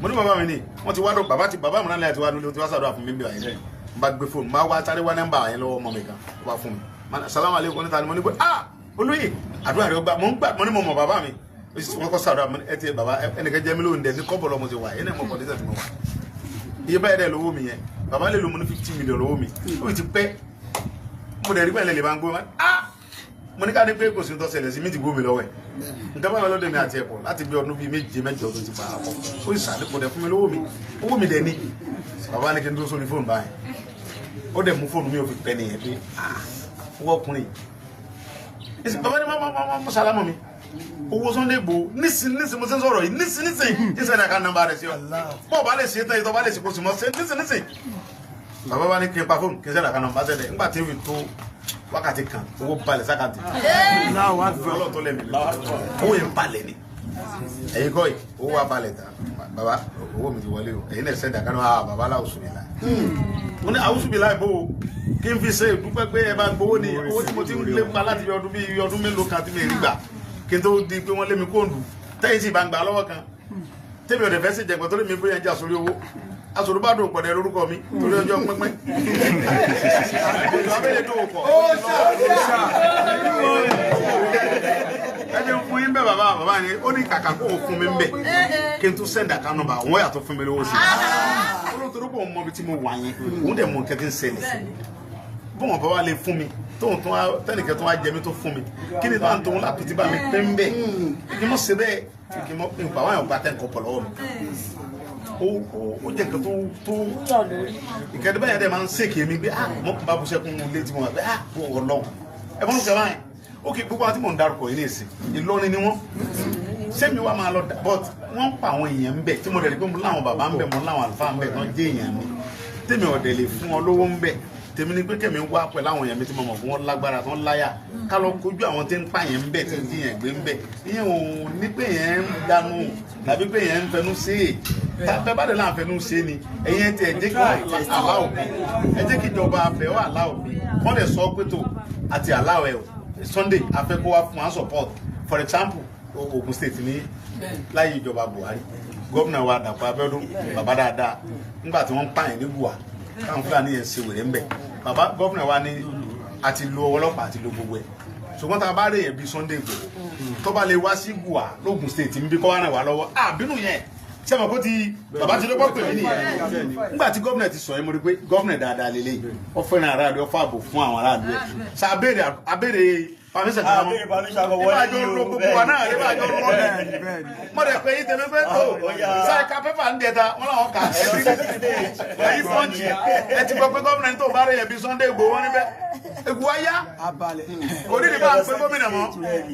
S2: mo ní bàbá mi ní wọ́n ti wá lọ, bàbá ti bàbá Ìmọ̀ràn ẹlẹ́hà ti wá lọ, ti wá sàdúrà fún mi bí wàá yẹn. N bá gbé fóònù, n bá wá sáré wá nọ́mbà yẹn lọ́wọ́ ọmọ mi kan, ó bá fún mi. Salamu aleykum, ní ta ni mo ní pé ah olóyè àdúrà rẹ gbà, mo ń gbà, mo ní mo mọ̀ bàbá mi. Wọ́n kọ́ sàdúrà mo ní ẹ ti bàbá ẹnìkan jẹ́ mi lóhùn dẹ̀ ní kọ́bọ̀ lọ́mọ ti wà yẹn náà mo kọ́ dísẹ̀ tí mo wà. Iye báyìí dẹ̀ lówó mi yẹn, bàbá lè lo mo ní 50 million lówó mi, ó ti pẹ́. Mo dẹ̀ rí pẹ̀lẹ́ lè máa ń gbó wọn. Ah mo ní ká ní pé kò sí tó ṣẹlẹ̀ sí mi ti gbó mi lọ́wọ́ ẹ̀. Nǹkan báyìí lọ́dọ̀ mi àti ẹ̀pọ̀ láti bí ọdún bíi 7 mẹ́jọ tó ti pa àpọ̀. Ó sì sàdékò dẹ̀ fún mi lówó mi, owó mi dẹ̀ ní. Bàbá ní kí n dúró sórí fóònù báyìí. Ó dẹ̀ mú fóònù mi ò fi pẹ́ nìyẹn pé ah owó ọkùnrin. Bàbá ní mọ́ sálámù mi. Owó Sunday Igboho nísìn nísìn mo ṣe ń sọ̀rọ̀ yìí nísìn nísìn nísìn ẹ̀ka nọ́mbà rẹ̀ sí ọ. Bọ́ọ̀ bá lè ṣe tán ìtọ́ bá lè ṣe kó sì mọ́ ṣe nísìn nísìn. Bàbá bá ní kí n pa fóònù kí n sẹ́dá kan nọ́mbà sẹ́dẹ̀ nígbà tí ó fi tó wákàtí kan owó balẹ̀ sákàtì. Ọlọ́ọ̀tọ́ lẹ́mi owó yẹn balẹ̀ ni. Ẹ̀yin kọ́ yìí owó wa balẹ̀ tán bàbá owó mi ti wọlé o ẹ̀yin náà sẹ́dá kan náà bàbá aláwùsù mi la. Mo ní àwùsù mi láì bó o kí n fi ṣe ìdúpẹ́ pé ẹ bá gbowó ni owó tí mo ti ń lépa láti ọdún bíi ọdún mélòó kan tí mi rí gbà kí n tó di pé wọ́n lé mi kóńdù tẹ́yìn sì bá ń gbà lọ́wọ́ kan tẹ́mi ọ̀dẹ̀ fẹ́ sì jẹ̀gbọ́n torí mi bóyá ń jà sórí owó aṣòro bá dùn pọ̀dẹ̀ lórúkọ mi torí ọjọ́ pínpín òjò abẹ́lé tó pọ̀ ẹ jẹ́ fún yín bẹ́ẹ̀ bàbá bàbá yẹn ó ní kàkà kó o fún mi bẹ́ẹ̀ kí n tún sẹ́ndà kan nọ́mbà òun yàtọ̀ fún mi lówó sí i olóòtú pọ̀ mọ́ ibi tí mo wà yẹn òun dẹ̀ mọ nǹkan tí ń ṣẹlẹ̀ bọ́n wọn bá wà lè fún mi tóun tó wá tẹnìkẹ́ tó wá jẹ mí tó fún mi kí ni tó wà ń tóun lápìtì bá mi pín bẹ́ẹ̀ kí n mọ̀ ṣe bẹ́ẹ̀ kí n mọ̀ nípa àwọn èèyàn gba tẹ́ǹkọ̀ pọ̀ lọ́wọ́ mi ó jẹ́ nǹkan tó ìkẹ́ni báyẹn dẹ̀ máa ń ṣèkì mi pé ah mo bá bu sẹ́kún létí mo wà pé ah wọ́n lọ́wọ́ ẹ mọ̀ ṣe báyìí ó kì í gbogbo àwọn tí mò ń darúkọ yìí ní ìsìn Ìlọrin ni wọ́n sẹ́mi wá máa lọ but wọ́n pa àwọn èèyàn ń bẹ̀ tí mo dẹ̀ rí pé mo láwọn bàbá ń bẹ̀ mo láwọn àlùfáà ń bẹ̀ tán jẹ́ èèyàn mi tèmi ọ̀dẹ̀ lè fún ọ lówó ń bẹ̀ tèmi ni pé kẹ́mi wá pẹ̀lú àwọn èèyàn mi tí mo mọ̀ fún wọn lágbára tán láyà ká lọ kojú àwọn tí ń pààyàn ń bẹ̀ tí ń jiyàn gbé ń bẹ̀ ìyẹn ò ní pé yẹn ń dànù tàbí pé yẹn ń fẹnu sí i tàbí bá dé là ń fẹnu sí ni ẹ̀yẹn tí ẹ jẹ́ kí aláwọ̀ bí ẹ jẹ́ kí ìjọba abẹ́ wà aláwọ̀ bí wọ́n lè sọ pé tó àti aláwọ̀ ẹ̀ Sunday afẹ́kọ́ wá fún wa support for example Ogun State ní láyé ìjọba Buhari gómìnà wa Dàpọ̀ Abíọ́dún bàbá dáadáa nígbà tí wọ́n ń pààyàn ní Gùwà káwọn Fúlàní yẹn ṣe wèrè ń bẹ̀ bàbá gómìnà wa ní àti lo ọlọ́pàá àti lo gbogbo ẹ̀ ṣùgbọ́n tá a bá rí èyàn bíi Sunday Igboho tó bá lè wá sí Gùwà lógun State ń bí kọ́ wá ràn wá lọ́wọ́ àbínú yẹn ṣé mo kó ti bàbá ti lọ́pọ̀ pè mí nìyẹn nígbà tí gómìnà ti sọ yẹn mo rí pé gómìnà dáadáa lélẹ̀ ó fẹ́ràn aráàlú ó fààbò fún àwọn aráàlú ẹ̀ ṣe abéèrè pàmísà tí wọ́n ìbájọ́ ló gbogbo wa náà ìbájọ́ ló lọ́lẹ̀ mo rẹ̀ pé yín tẹ̀mí pé tó sáìka pépà ń dẹ̀ta wọ́n làwọn kà ẹ̀yí fọ́ǹtì ẹ ti gbọ́ pé gómìnà tó bá rẹ̀ yẹn bí Sunday Igboho wọn níbẹ̀ ègù ayá kò ní ìdìbò àpé gómìnà mọ́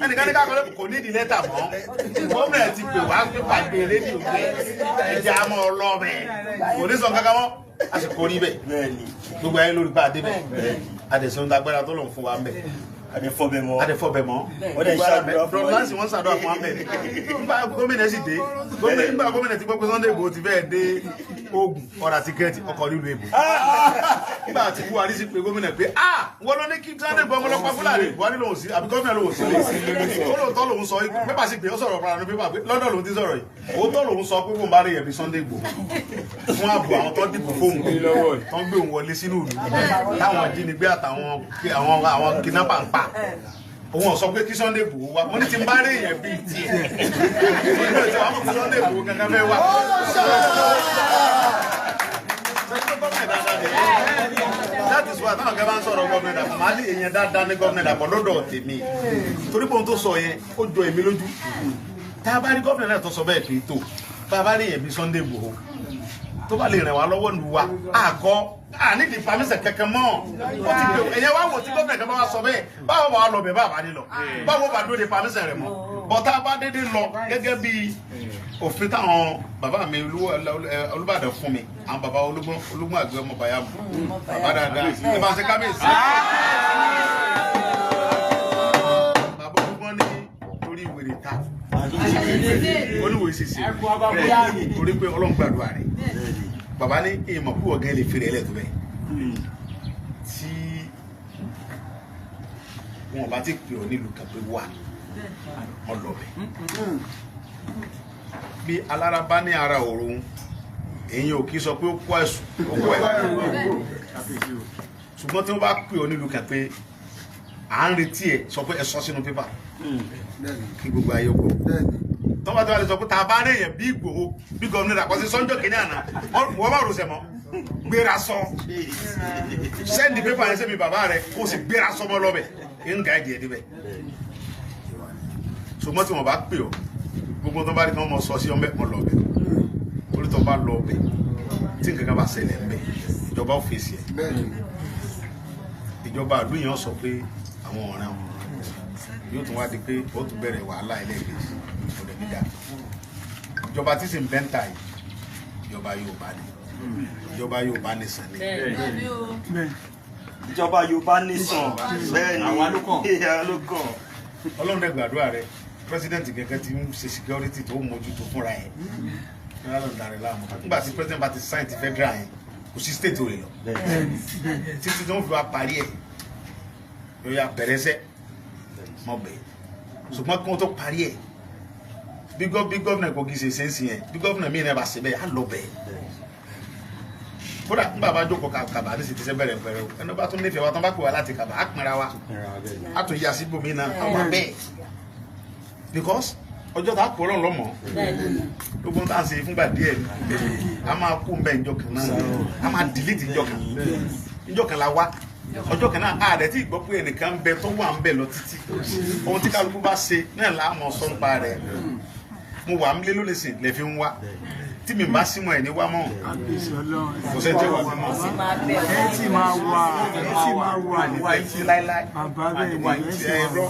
S2: ẹnìkan ní káàkiri kò ní ìdí lẹ́tà mọ́ gómìnà ti pè wá pépà gbé rédíò gbé ẹ̀jẹ̀ àmọ́ ọlọ́ọ̀bẹ kò ní sọ kankan mọ́ a sì kò rí bẹ́ẹ̀ gbogbo ayé lórí bá a dé bẹ́ẹ̀ adẹ̀sán dágbára tó lòun fún wa ń bẹ̀ adẹ̀fọ́bẹ̀ mọ́ dọ̀lánsì wọ́n ṣàdúrà fún wa ń bẹ̀ nígbà gómìnà sì dé nígbà gómìnà ti gbọ́ pé Sunday Igboho ti fẹ́ẹ̀ dé Ògùn ọ̀rà tíkẹ́ẹ̀tì ọkọ̀ nílùú èbò nígbà tí Buhari sì pé gómìnà pé ah wọ́n ló ní kí Sunday Igboho ọmọlọ́pàá Fúlàní Buhari lòun sí àbí gómìnà lòun sí lè ó lóòótọ́ lòun sọ pépà sì pé ó sọ̀rọ̀ fara ní pépà pé London lòun ti sọ̀rọ̀ yìí òótọ́ lòun sọ pé kóun bá rí ẹ̀bí Sunday Igboho fún ààbò àwọn tó dìbò fóun tó ń gbé òun wọlé sínú ìlú táwọn ajínigbé àtàwọn àwọn kidnapper ń pa òun ò sọ pé kí Sunday Igboho wá mo ní ti ń bá rí èèyàn bíi tiẹ̀ Sunday Igboho kankan fẹ́ wá. That is why táwọn kan bá ń sọ̀rọ̀ gómìnà Dàpọ̀ máa ní èèyàn dáadáa ní gómìnà Dàpọ̀ lọ́dọ̀ tèmi torí pé ohun tó sọ yẹn ó jọ èmi lójú tá a bá rí gómìnà náà tó sọ bẹ́ẹ̀ pé tó bá a bá rí èèyàn bíi Sunday Igboho tó bá lè ràn wá lọ́wọ́ nù wa àgọ́ ànídìí pàmísẹ̀ kankan mọ́ ó ti pè ẹ̀yẹ wá wò tí gómìnà kan bá wá sọ bẹ́ẹ̀ báwo bá wà lọ bẹ̀ bá ní lọ báwo bá dúró de pàmísẹ̀ rẹ̀ mọ́ bọ́tá bá dédé lọ gẹ́gẹ́ bí òfin táwọn bàbá mi Olúbàdàn fún mi àwọn bàbá olúgbọ́n àgbẹ̀ ọmọ bàyà mú bàbá dáadáa ẹ bá ṣe kábíyèsí. Bàbá olúgbọ́n ní torí wèrè ta oníwèé ṣèṣe torí pé Ọlọ́run gbàdúrà rẹ̀ Bàbá ní ìmọ̀ púpọ̀ gan lè fèrè ẹlẹ́tọ̀ bẹ́ẹ̀ tí wọn bá ti pè ọ́ nílùú kan pé wà wọn lọ bẹ̀. Bí alára bá ní ara òrùn èyí ò kí sọ pé ó kó ẹ̀sùn ó kó ẹ̀ ṣùgbọ́n tí wọ́n bá pè ọ́ nílùú kan pé à ń retí ẹ̀ sọ pé ẹ sọ sínú pépà kí gbogbo ayé gbọ́. Tọ́ba tó wà lè sọ pé tá a bá rí èèyàn bí Ìgbòho bí gómìnà Dàpọ̀ sí sọ́njọ́ kìíní àná wọ́n bá rò sẹ̀mọ́ gbéra sọ sẹ́ndì pépà yẹn sẹ́mi bàbá rẹ̀ kó o sì gbéra sọ mọ́ lọ́bẹ̀ ń ga ẹ̀dìẹ̀ níbẹ̀. Ṣùgbọ́n tí wọ́n bá pè ọ́ gbogbo tó bá rí kí wọ́n mọ sọ sí ọmọ ẹ̀ lọ́bẹ̀ torí tó bá lọ ọbẹ̀ tí nǹkan kan bá ṣẹlẹ̀ ńbẹ̀ ìjọba ò fèsì ẹ̀ ìjọba ìlú yẹn sọ pé àwọn ọ̀ràn yóò tún wá di pé ó tún bẹ̀rẹ̀ wàhálà ẹlẹ́ẹ̀kejì ọ̀dẹ̀ nígbà ìjọba tí sì ń bẹ́ńtà yìí ìjọba Yorùbá ni ìjọba Yorùbá ní sàn ni
S5: ìjọba Yorùbá ní sàn bẹ́ẹ̀ ni àwa ló kàn.
S2: Ọlọ́run dẹ̀ gbàdúrà rẹ president gẹ́gẹ́ ti ń ṣe security tó mójútó fúnra ẹ̀ nígbà tí president bá ti sign ti federal yẹn kò sí state ò lè lọ títí tí wọ́n fi wá parí ẹ̀ yóò yà bẹ̀rẹ̀ sẹ́ mọ̀ bẹ́ẹ̀ ṣùgbọ́n kí wọ́n tó parí ẹ̀ bí gọ́vnà Kogi ṣe ṣe ń sìn yẹn bí gọ́vnà míì náà bá ṣe bẹ́ẹ̀ á lọ bẹ́ẹ̀ kódà nígbà bá jókòó kàbà ní sì ti ṣe bẹ̀rẹ̀ bẹ̀rẹ̀ o ẹni bá tún nífẹ̀ẹ́ wa tán bá pè wá láti kàbà á pinra wa á tún yà síbòmí náà á wà bẹ́ẹ̀ because ọjọ́ tá a kó lọ́n lọ́mọ́ gbogbo tá a ṣe fúngbà díẹ̀ ni a máa kú mbẹ́ ìjọ kan náà a máa delete ìjọ kan ìjọ kan la wá ọjọ́ kan náà a rẹ̀ tí gbọ́ pé ẹnìkan ń bẹ tó wà ń bẹ lọ títí ohun tí kálukú bá ṣe náà là á mọ̀ sọ́npa rẹ̀ mo wà ń lé lónìí sìn lè fi ń wá tí mi bá símọ̀ ẹ̀ ní wá mọ́ kò sẹ́ni tí wà mọ́
S4: ẹ ti máa wà ẹ ti máa wà
S2: wà tí láíláí
S4: bàbá bẹ́ẹ̀ ni ẹ ti
S2: ẹ rọ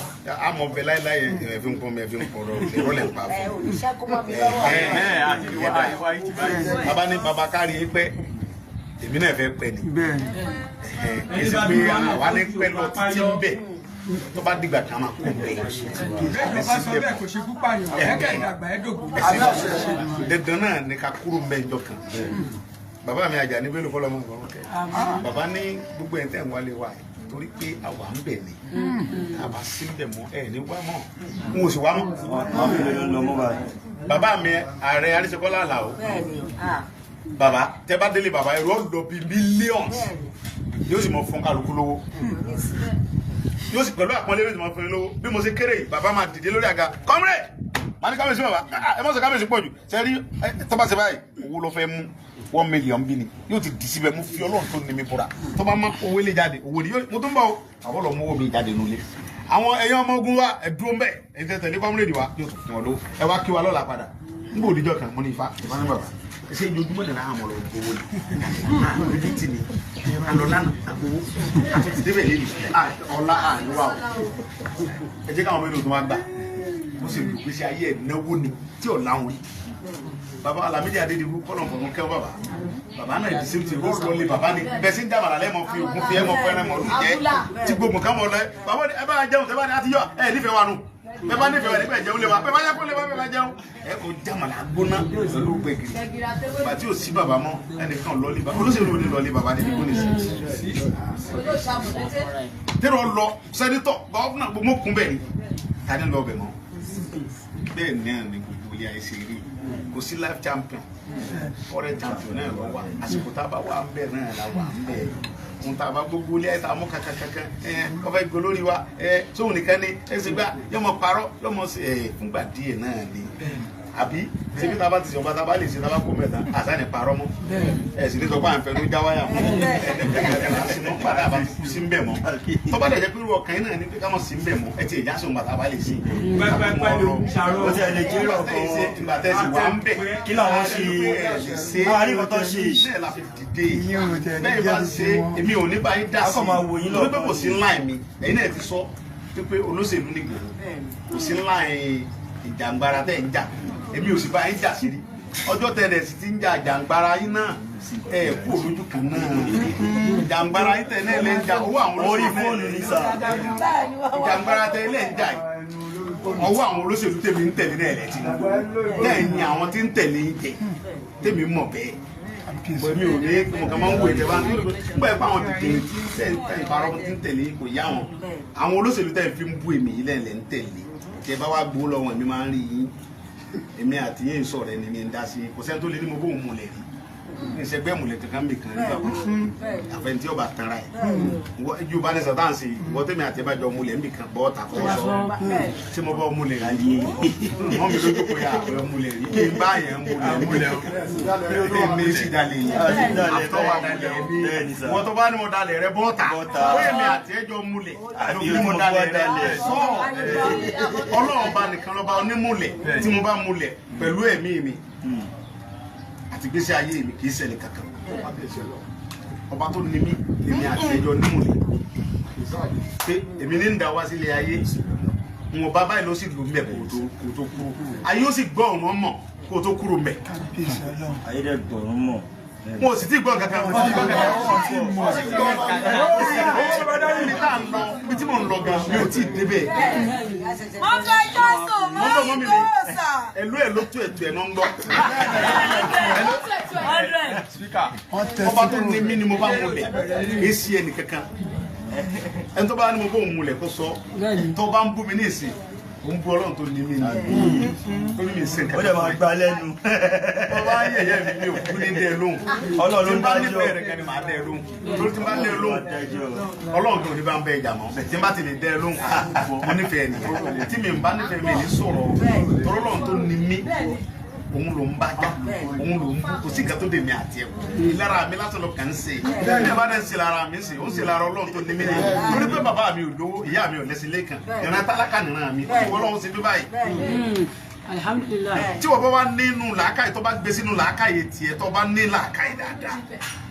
S2: àmọ̀ bẹ láíláí ẹ fi ń pọn mi ẹ fi ń pọn rọ ẹ̀rọ lẹ̀ ń pa fún bàbá ní bàbá kárí yín pẹ́ èmi náà fẹ́ pẹ́ ni
S4: bẹ́ẹ̀ ni
S2: kì í ṣe pé àwa ní pẹ́ lọ títí ń bẹ̀ tó bá dìgbà kan máa kó bẹ̀.
S4: bẹ́ẹ̀ bá sọ bẹ́ẹ̀ kò ṣe kú pààyàn ẹ̀kẹ́ ìdàgbà ẹ̀ dògbò.
S2: Dandan náà ni ká kúrò ń bẹ ìjọ kan. Bàbá mi Àjàní Bello fọlọmọ ọgbọràn kẹ bàbá ní gbogbo ẹ̀ tẹ̀ ń wálé wa torí pé àwa ń bẹ̀ ni tá a bá sí ń bẹ̀ mọ́ ẹ̀ ní wá mọ́ n ò sì wá mọ́. Bàbá mi ààrẹ Aríṣekọ́lá Àlàó bàbá tẹ bá délé bàbá èrò ọ̀dọ̀ bíi millions yóò sì mọ fún kálukú lówó yóò sì pẹ̀lú àpọ́nlé yóò sì mọ fún yín lówó bí mo ṣe kéré yìí bàbá máa dìde lórí àga comrade màá ní kábíyèsí bàbá ẹ má sọ kábíyèsí pọ̀ jù sẹ́rí tó bá ṣe báyìí owó ló fẹ́ mú 1 million bí ni yóò ti dì síbẹ̀ mo fi Ọlọ́run tó ní mi búra tó bá má owó lè jáde owó ni mo tún bọ̀ àwọn lọ mú owó mi jáde nulẹ̀ àwọn ẹ̀yàn ọmọ ogun wa ẹ dúró mbẹ́ ẹ tẹ tẹ̀lé comrade wa yóò tún fún ọ lówó ẹ wá kí wa lọ́la padà n kò díjọ́ kan mo ní ifá ifá ní bàbá ṣe ojoojúmọ́ nìyẹn àwọn ọmọ owó ni ojú ti ní alọ lánàá agbowó àtúntì débẹ̀ lẹ́nu ọ̀la àníwá o ẹ jẹ́ káwọn ọmọ inú tó wá gbà mo sì lù gbèsè ayé ẹ̀ náwó ni tí ò láwọn rí bàbá Lámídì Adédìbú kọ́lọ̀ fọ̀rọ̀ kẹ́ bàbá bàbá náà ìdí sèmtì ó lọ lé bàbá ni bẹ́ẹ̀ sí ń dàbàrà lẹ́mọ̀ fi ògùn fi ẹ̀mọ̀ fẹ́ràn mọ̀ lù jẹ́ tí gbogbo nǹkan mọ̀ lọ bàbá ni ẹ bá jẹun tẹ bá ní àtijọ́ ẹ nífẹ̀ẹ́ wa nù bẹ́ẹ̀ bá nífẹ̀ẹ́ wa nífẹ̀ẹ́ jẹun lé wa bẹ́ẹ̀ bá yẹ kó lé wa bẹ́ẹ̀ bá jẹun ẹ kò jàmàlà gbóná pẹ̀lú gbẹ̀gìrì bàtí ò sí bàbá mọ́ ẹnìkan lọ lé bàbá olóṣèlú ni lọ lé bàbá níbi kò ní sí. tẹ́rọ lọ sẹ́nitọ̀ gọ́fúnà gbogbo kún bẹ́ẹ̀ ni ta ni lọ bẹ̀ mọ́ bẹ́ẹ̀ náà ni gbogbo ilé ayé ṣe rí kò sí life champion foreign champion náà lọ wà àsìkò tá a bá wà ń bẹ̀ náà la wà ń bẹ̀ ohun tá a bá gbogbo ilé ayé tá a mú kankankankan ẹ ọfẹ gbólórí wa ẹ sóhun nìkan ni ẹ sì gbà yọmọ parọ́ yọmọ sí ẹ fúngbà díẹ̀ náà ni àbí ṣebí tá a bá ti sọ̀rọ̀ tá a bá lè ṣe tá a bá kó mẹ́ta àṣà ni parọ́ mọ́ ẹ sì ní sọ pé à ń fẹnu já wáyà mọ́ ẹ padà bá ti kú sí ń bẹ̀ mọ́ tó bá dẹ̀ jẹ́ pé irú ọkàn yín náà ni pé ká mọ̀ sí ń bẹ̀ mọ́ ẹ ti ìjà sóhun bàtà bá lè ṣe.
S5: Ó ti ẹ̀ lè jẹ́ ọkàn
S2: ìgbà tẹ́ sì wà ń bẹ̀
S5: kí làwọn ṣe wọ́n á rí nǹkan tó ṣe.
S2: bẹ́ẹ̀ la fi dìde bẹ́ẹ̀ bá ṣe èmi ò ní bá yín dá sí i torí pé kò sí ńlá mi ẹ̀yin náà ti sọ pé olóṣèlú ní Ìgbòho kò sí ńlá ìjàngbara tẹ̀ ń jà èmi ò sì bá yín jà sí rí ọjọ́ tẹ̀lẹ̀ sì ti ń jà jàǹgbara yín náà ẹ kú olójú kan náà jàǹgbara yín tẹ̀lé lẹ́ ń jà owó àwọn
S5: orí fóònù ní sà.
S2: jàǹgbara tẹ̀lé ń jà yìí ọwọ́ àwọn olóṣèlú tèmi ń tẹ̀lé náà lẹ́tí tẹ̀ ń yan àwọn tí ń tẹ̀lé yín jẹ tèmi mọ̀ bẹ́ẹ̀ Bọ̀ mi ò ní mo kàn máa ń wo ìjẹba nígbà yẹn pé àwọn dìde tí ń tẹ̀ ń parọ́ tí ń tẹ̀lé kò yá wọn. Àwọn olóṣèlú tẹ̀ fi ń bú èmi yìí lẹ́lẹ̀ ń tẹ̀lé. Tẹ bá wá gbó lọ́wọ́ èmi máa ń rí yín. Èmi àti yín sọ̀rọ̀ ẹni mi ń dá sí i. Kò sẹ́ni tó lé ní mo bóun múlẹ̀ rí. Ní ìṣẹ́gbẹ́ múlẹ̀ kankan mi kan rí bàbá. Àfẹnití ọba tanra ẹ̀. Yorùbá ní sàtáǹsì ìwọ tẹ̀mí àti ẹ̀bá jọ múlẹ̀ níbì kan bọ́ ta kọ́ sọ. Tí mo bá múlẹ̀ rí mọ́ mi lójú pé àwẹ̀ múlẹ̀ rí kí n bá yẹn múlẹ̀ èmi sì dalẹ̀ yẹn àtọ́wà dalẹ̀ mi wọ́n tó bá ní mo dalẹ̀ rẹ bọ́ ta bóyá mi àti ẹjọ́ múlẹ̀ lóbi mo dalẹ̀ rẹ sọ Ọlọ́run bá nìkan lọ́ba onímúlẹ̀ tí mo bá múlẹ̀ pẹ̀lú ẹ̀mí mi àti gbèsè ayé mi kì í ṣẹlẹ̀ kankan ọba tó ní mí èmi àti ẹjọ́ nímúlẹ̀ pé èmi ní ń da wá sílé ayé wọn bá báyìí ló sì lù mẹ kó tó kúrò ayé ó sì gbọ́ ọ̀run mọ̀ kó tó kúrò mẹ.
S5: Ayé dẹ̀ gbọ̀rún mọ̀.
S2: Wọn ò sì tí gbọ́ kankan. Ibi tí mò ń lọ gan mi ò tí ì débẹ̀.
S6: Wọ́n fẹ́ jọ́sùn mọ́ ìgbóòsà.
S2: Ẹ̀lú ẹ̀ ló tó ètò ẹ̀ náà ń gbọ́. Ọba tó ní mí ni mo bá múlẹ̀ kì í sí ẹnì kankan. Ẹni tó bá ní mo bó òun múlẹ̀ kó sọ tó bá ń bú mi ní ìsìn òun bú Ọlọ́run tó ní mí ní tó ní mi ìsìn
S5: Ó dẹ̀ máa gbá lẹ́nu.
S2: Wọ́n bá yẹ̀yẹ́ mi mi ò kú ní dẹ́ lóhùn.
S5: Ọlọ́run ló
S2: tí
S5: ń
S2: n bá
S5: dájọ́.
S2: nífẹ̀ẹ́ rẹ̀ kan ni màá dẹ́ lóhùn. Torí tí n bá dẹ́ lóhùn Ọlọ́run tó ní bá ń bẹ ìjà mọ́. Tí n bá ti lè dẹ́ lóhùn mo nífẹ̀ẹ́ nìyẹn. Tí mi ń bá nífẹ̀ẹ́ mi ní sọ̀rọ̀ torí Ọlọ́run tó ní mí òun ló ń bá jà òun ló ń bú kò sí nǹkan tó dé mi àti ẹ̀ ìlara mi lásán lọ kàn ń ṣe ní ẹ̀ bá dẹ̀ ń ṣe lára mi ń ṣe ó ń ṣe lára Ọlọ́run tó ní mí ní torí pé bàbá mi ò lówó ìyá mi ò lẹ́sìn lẹ́kàn ìran tálákà nìran mi ìwọ Ọlọ́run ṣe bí báyìí
S3: Alhamdulillah.
S2: tí wọ́n bá wá nínú làákàyè tó bá gbé sínú làákàyè tiẹ̀ tó bá ní làákàyè dáadáa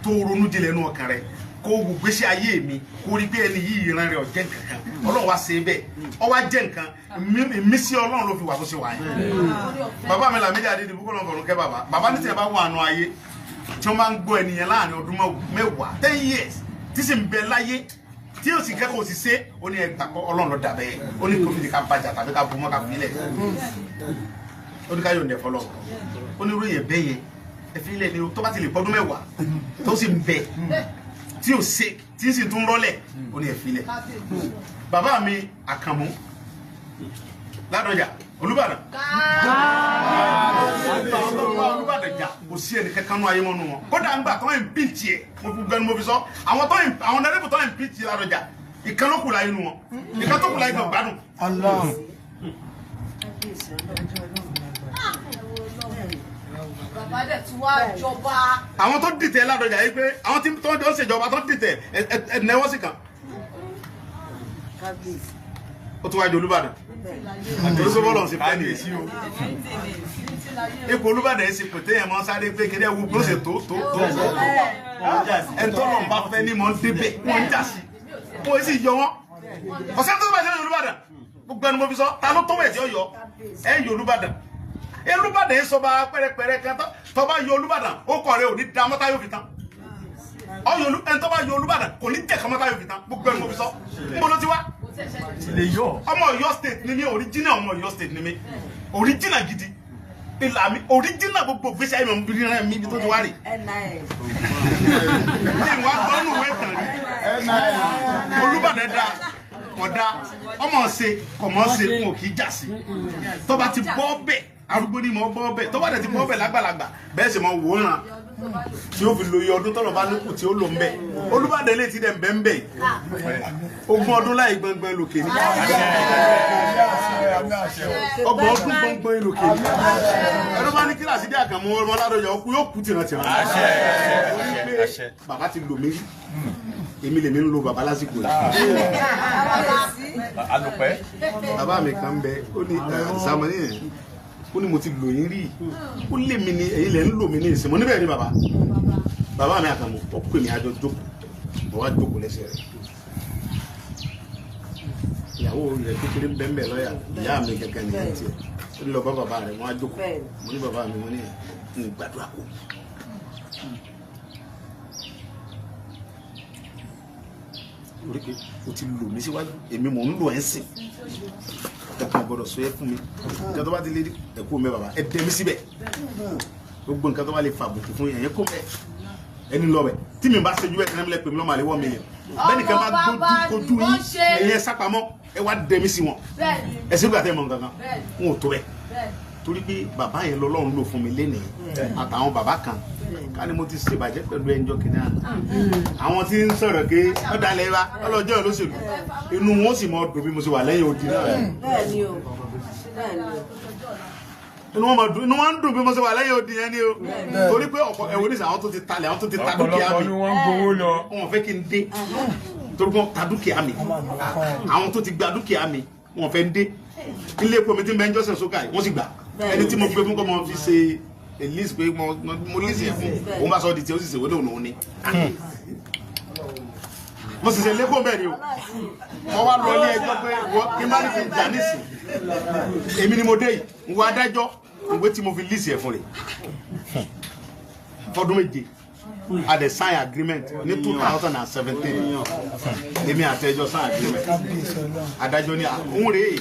S2: tó ronú jinlẹ̀ nínú ọkàn rẹ̀ kó wù gbèsè ayé mi kó rí pé ẹni yìí ìran rẹ̀ ọ̀jẹ̀ nǹkan Ọlọ́run wá ṣe bẹ́ẹ̀ ó wá jẹ́ nǹkan ìmísí Ọlọ́run ló fi wà bó ṣe wà yẹn. Bàbá mi Làmídì Adédìbú kọ́ ló ń fọ̀rọ̀ kẹ́ bàbá bàbá ní tiẹ̀ bá wà nù ayé tí wọ́n máa ń gbọ́ ẹnìyẹn láàrin ọdún mẹ́wàá 10 years tí sì ń bẹ láyé tí yóò sì kẹ́kọ̀ọ́ sì ṣe ó ní ẹgbà kọ́ Ọlọ́run ló dà bẹ́ẹ̀ ó ní kófìdí ká bàjá tàbí ká bu mọ́ ká filẹ̀ ó ní ká yóò nẹ̀fọ́ lọ ó ní ròyìn bẹ́ẹ̀ yẹn ẹ fi ilẹ̀ ni tó bá ti lè pọ́dún mẹ́wàá tó sì ń bẹ tí ò ṣe tí sì tún rọ́lẹ̀ ó ní ẹ fi ilẹ̀. Bàbá mi Àkànmú Ládọjà Olúbàdàn Olúbàdàn jà kò sí ẹnì kankan nú ayé mọ́nu wọn kódà ń gbà tó ń pìtì ẹ̀ mo fi gbẹnu mo fi sọ àwọn tó ń àwọn nẹ́rẹ́bù tó ń pìtì Ládọjà ìkan ló kù láyé nu wọn ìkan tó kù láyé gan gbádùn.
S4: Allah.
S6: Bàbá dẹ̀ tún wá jọba.
S2: Àwọn tó dìtẹ̀ Ládọjà yìí pé àwọn tí tó ń ṣèjọba tó dìtẹ̀ ẹ nẹ́wọ́ sí kan ó tún wájú Olúbàdàn torí pé bọ́ọ̀lù ọ̀sìn fẹ́ nìyẹn ipò Olúbàdàn yìí ṣe pè téèyàn máa ń sáré pé kí ẹ wo bí ó ṣe tó tó tó ẹni tó lọ́n bá fẹ́ ní mọ̀ ń débẹ̀ wọ́n ń jà sí wọ́n sì yọ wọ́n ọ̀sẹ̀ tó bá ṣe ní Olúbàdàn gbogbo ẹnu mo fi sọ ta ló tó bẹ̀ tí ó yọ ẹ yọ Olúbàdàn Olúbàdàn yìí sọba pẹ́rẹpẹ́rẹ kan tó bá yọ Olúbàdàn ó kọ̀ rẹ ò ní da mọ́tá yóò fi tán ẹni tó bá yọ Olúbàdàn kò ní jẹ́ kọ́mọ́tá yóò fi tán gbogbo ẹnu mo fi sọ ń bolo ti wá ọmọ Ọ̀yọ́ state ni mí original ọmọ Ọ̀yọ́ state ni mí original gidi ìlà mi original gbogbo gbèsè ayé mi ríran mi ibi tó ti wá rè ní ìwà gbọ́nù ìwé ìtàn rí Olúbàdàn da kódà ọmọ ṣe kọmọ ṣe n ò kì í jà sí tó bá ti bọ́ bẹ́ẹ̀ arúgbó ni mo bọ́ bẹ́ẹ̀ tó bá dẹ̀ ti bọ́ bẹ́ẹ̀ lágbàlagbà bẹ́ẹ̀ sì mọ wòran tí ó fi lo iye ọdún tọ́lọ̀ bá níkù tí ó lò ń bẹ̀ Olúbàdàn lè ti dẹ̀ ń bẹ́ ń bẹ̀ 20 ọdún láì gbọ̀ngbọ̀n lòkè ní 30 ọdún gbọ̀ngbọ̀n lòkè ní ẹnu bá ní kíláàsì dé Àkànmú ọmọ Ládọjà ọkú yóò kú tìrantìran. Bàbá ti lò mí rí èmi lèmi ń lo bàbá lásìkò yìí. Bàbá mi kan bẹ ó ní àdìsámọ ní yẹn ó ní mo ti lò yín rí ó lé mi ní èyí lẹ ń lò mí ní ìsìn mo níbẹ̀ ni bàbá bàbá mi Àkànmú ó pè mí àjọ jókòó mo wá jókòó lẹ́sẹ̀ rẹ̀ ìyàwó rẹ̀ kékeré ń bẹ́ẹ̀ lọ́yà ìyá mi kẹ̀kẹ́ nìyẹn tiẹ̀ ó ní lọ bá bàbá rẹ̀ mo wá jókòó mo ní bàbá mi mo ní n gbàdúrà kó orí pé o ti lò mí síwájú èmi mò ń lò ẹ́ sìn kankan gbọ́dọ̀ sọ ẹ́ fún mi nǹkan tó bá ti lé ẹ̀kú mi bàbá ẹ dẹ́ mi síbẹ̀ gbogbo nǹkan tó bá lè fa àbùkù fún yẹn yẹn kó bẹ́ẹ̀ Ẹni lọ bẹ̀ tí mi bá ṣe ju bẹ́ẹ̀ tẹ́lẹ̀ pè mí lọ́mọ àlè 1 million. Bẹ́ẹ̀ni kan bá gbójú kojú yín ẹ̀yẹ sápamọ́ ẹ wá dẹ̀mí sí wọn. Ẹ sì gbà tẹ́ mọ̀ nǹkan kan n ò tó bẹ́ẹ̀. Torí pé bàbá yẹn lọ́lọ́run lò fún mi lénìí àtàwọn bàbá kan ká ní mo ti ṣèbàjẹ́ pẹ̀lú ẹnjọ́ kìnìún àná. Àwọn tí ń sọ̀rọ̀ pé ọ̀dàlẹ̀ wa ọlọ́jọ́ ìlóṣèlú inú wọn sì mọ dùn bí mo ṣe wà lẹ́yìn odi náà. Inú wọn ń dùn bí mo ṣe wà lẹ́yìn odi yẹn ni o. Torí pé ọ̀pọ̀ ẹ̀wọ̀n ní sàn àwọn tó ti talẹ̀ àwọn tó ti ta dúkìá mi. Wọn fẹ́ kí n dé torí wọn ta dúkìá mi. Àwọn tó ti gba dúkìá mi wọn fẹ́ ń dé. Ilé epo mi ti ń bẹ ń jọ́sẹ̀ sókà yìí wọ́n sì gbà. Ẹni tí mo gbé fún kọ́ mo fi ṣe list pé mo list yẹn fún òun bá sọ di tí ó sì ṣèwé lòun òun ni. Mo sì ṣe lẹ́kọ̀ọ́ bẹ́ẹ̀ ni o. Mo wá lọ ilé ẹjọ́ pé kí n bá ní kí n jà nísìn. Èmi ni mo dé yìí, n wo adájọ́ ìwé tí mo fi list yẹn fún rẹ̀. Fọdún méje, a dẹ̀ sign agreement ní 2017. Èmi àti ẹjọ́ sign agreement. Adájọ́ ní òun rèé.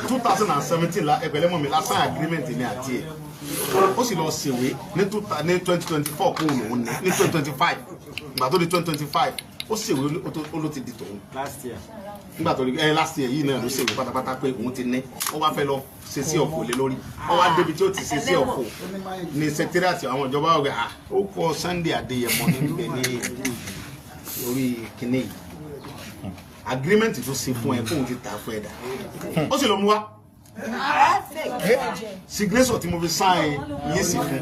S2: 2017 la ẹgbẹ̀lẹ́ mọ̀ mi la sign agreement ní àti ẹ̀. Ó sì lọ ṣèwé ní 2024 kó òun ní ní 2025. Ìgbà tó di 2025 ó ṣèwé ó ló ti di tòun. Nígbà tó di last year yìí náà ló ṣèwé pátápátá pé òun ti ní. Ó wá fẹ́ lọ ṣe sí ọ̀fọ̀ lé lórí. Ó wá débi tí ó ti ṣe sí ọ̀fọ̀ ní secretariat àwọn ìjọba ọ̀gá ó kọ Sunday Adéyẹmọ níbẹ̀ ní orí kinní yìí. Agreement tó ṣe fún ẹ kóun ti tà fún ẹ dà. Ó sì lọ mú wá. Signature tí mo fi sign lísì fún.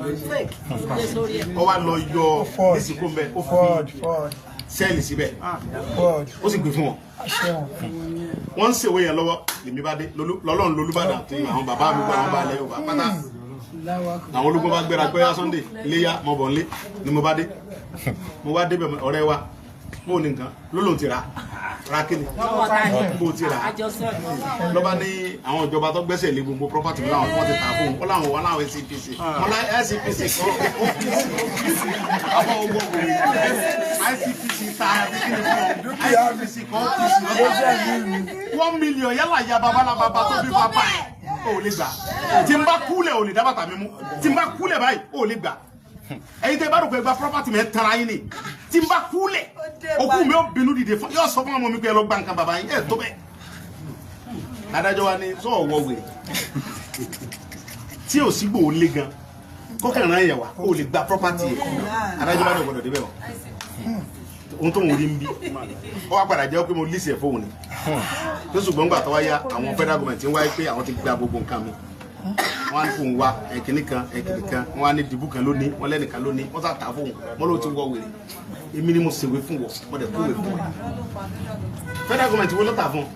S2: Ó wá lọ yọ lísì kó mbẹ ó fi sẹ́ẹ̀lì síbẹ̀. Ó sì gbé fún wọn. Wọ́n ń ṣèwé yẹn lọ́wọ́ lèmi bá dé lọ́lọ́run lolúbàdàn àti àwọn bàbá mi gba àwọn balẹ̀ Yorùbá pátá. Àwọn ológun bá gbéra pé Sunday iléyá mo bọ̀ nílé ni mo bá dé. Mo wá débẹ̀ ọ̀rẹ́ wa bó ní nǹkan ló lòun ti rà ra kíni bó ti rà lọ́ba ní àwọn ìjọba tó gbẹ́sẹ̀ lé gbogbo property mi láwọn wọ́n ti tà fún un wọ́n láwọn wọ́n láwọn SCPC wọ́n lá SCPC kọ́ àwọn owó ICPC ta kíni fún ọ ICPC kọ́ OPC 1 million yálà ya babalababa tó bí bàbá ẹ̀ ò lè gbà tí n bá kúlẹ̀ ò lè dá bàtà mi mú tí n bá kúlẹ̀ báyìí ò lè gbà. Ẹ̀yin tẹ́ bá rò pé gba property mi ẹ tara yín ni tí n bá kúlẹ̀ òkú mi ò bínú dìde fún yóò sọ fún ọmọ mi pé ẹ lọ gba nǹkan bàbá yín ẹ tó bẹ́ẹ̀. Adájọ́ wa ni sọ ọ̀wọ́ wèrè tí ò sígbò ó lé gan kọ́kànlá yẹn wá ó lè gba property yẹn. Adájọ́ wa ni ọ̀gbọ́dọ̀ débẹ̀ wọ̀ ohun tó ń rí ń bí ó wá padà jẹ́ pé mo lísì ẹ̀ fóun ni tó ṣùgbọ́n gbà tó wá yá àwọn federal government ń wáyé pé àwọn ti gba gbogbo nǹkan mi. Wọ́n á ní fóun wá ẹ̀kíní kan ẹ̀kíní kan wọ́n á ní dìbò kan lónìí wọ́n lẹ́nìkan lónìí wọ́n sá tà fóun wọ́n ló ti wọ wèrè. Èmi ni mo ṣèwé fún wọ mo dẹ̀ kúwèé fún ẹ. Federal government wo ló tà fún ọ?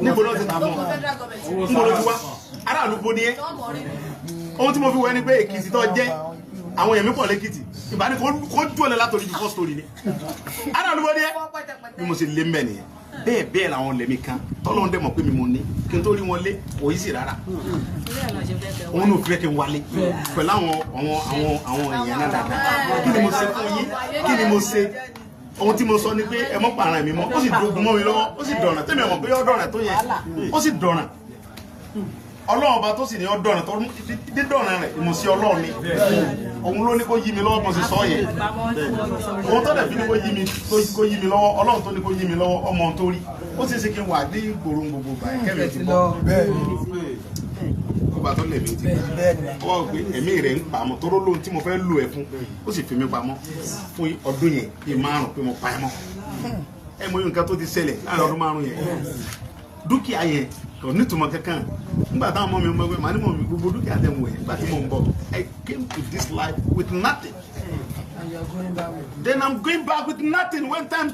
S2: Níbo ló ti tà fún ọ? Níbo ló ti wá? Aráàlú bo ni ẹ? Ohun tí mo fi wọ ẹni pé Èkìtì tó jẹ́ àwọn èèyàn mi pọ̀ lẹ́kìtì ìbáni kó jù ọ̀lẹ́ látòrí ju first story ni. Aráàlú bo ni ẹ? Bí mo ṣe lé mbẹ nìyẹn. Bẹ́ẹ̀ bẹ́ẹ̀ làwọn lẹ̀mí kan tọ́lọ́run dẹ̀ mọ̀ pé mi mo ní kí n tó rí wọn lé kò í sì rárá. Òun ò fẹ́ kí n wálé pẹ̀lú àwọn èèyàn náà dáadáa. Kí ni mo ṣe fún yín? Kí ni mo ṣe? Ohun tí mo sọ ni pé ẹ mọ́ pààrọ̀ mi mọ́ ó sì dogun mọ́ mi lọ́wọ́ ó sì dọ̀ràn tẹ́mi mọ̀ pé ó dọ̀ràn tó yẹ ó sì dọ̀ràn. Ọlọ́run ọba tó sì ní ó dọ̀ràn tó dídọ̀ràn rẹ̀ ìmọ̀sí Ọlọ́run ni. Òun ló ní kó yí mi lọ́wọ́ mo sì sọ yẹn. Òun tó dẹ̀ fi ní kó yí mi lọ́wọ́ Ọlọ́run tó ní kó yí mi lọ́wọ́ ọmọ tó rí. Ó sì ṣe kí n wà ní ìgboro gbogbo ìgbà kẹ́mi ti bọ́. Ọba tó lẹ̀mí ti gbà. Ó wá pé ẹ̀mí rẹ̀ ń pamọ́ tó lóhun tí mo fẹ́ lò ẹ̀ fún. Ó sì fi mí pamọ́ fún ọdún yẹn bíi márùn-ún pé mo pa ẹ́ mọ́. Ẹ mọ nǹkan tó ti ṣẹlẹ̀ láàrin ọdún márùn-ún yẹn. Dúkìá yẹn kò nítumọ̀ kankan. Nígbà táwọn ọmọ mi mọ̀ pé màá ní mọ̀ mi gbogbo dúkìá tẹ̀ wọ̀ yẹn nígbà tí mò ń bọ̀. I came to this life with nothing. Then I'm going back with nothing when time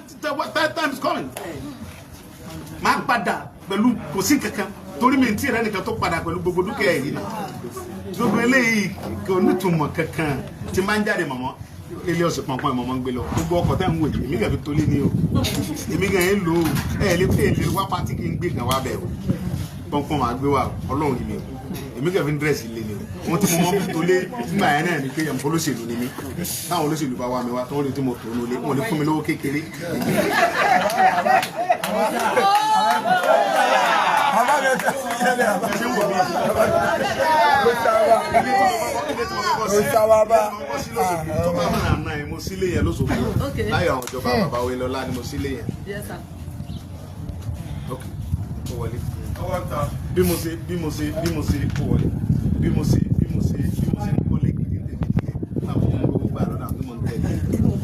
S2: is coming. Màá padà pẹ̀lú kò sí kankan torí mi tí rẹ nìkan tó padà pẹ̀lú gbogbo dúkìá yìí náà. Gbogbo eléyìí kò nítumọ̀ kankan tí máa ń jáde mọ̀mọ́. Ilé ọ̀sẹ̀ pọ̀npọ̀n ìmọ̀ máa ń gbé lọ. Gbogbo ọkọ̀ tẹ́ ń wò yìí, èmi kàn fi tolé ni o. Èmi kàn ń lò ó. Ẹ lè pè é wá pátí kí n gbé kan wá bẹ̀ o. Pọ̀npọ̀n máa gbé wa Ọlọ́run yìí mi o. Èmi kàn fi ń dírẹ̀sì lé ni o. Wọ́n ti mo mọ́ fi tolé nígbà yẹn náà ni pé ẹ̀mọ́ olóṣèlú ni mí. Táwọn olóṣèlú bá wá mi wá, tó ń rí tí mo tò ó lé, wọ́n lè fún mi lówó kékeré.
S4: Bàbá mi ẹ
S2: Ẹ ṣe ń wò mí. Ilé tí mo kọ́kọ́ sí,
S4: Ó sáwá bá.
S2: ilé tí mo kọ́kọ́ sí lóṣogbo, tó bá mọ̀ náà ẹ̀, mo sílé yẹn lóṣogbo. Láyọ̀ àwọn ìjọba bàbá Oyèlọ́lá ni mo sílé yẹn.
S6: Yes, sir.
S2: Ok, ó wọlé. Bí mo ṣe ó wọlé. Bí mo ṣe ń kọ́lé gidi tèmi nìyẹn. Àwọn ọmọ gbogbo gbà lọ́dọ̀ àwọn tí mo ń tẹ̀lé.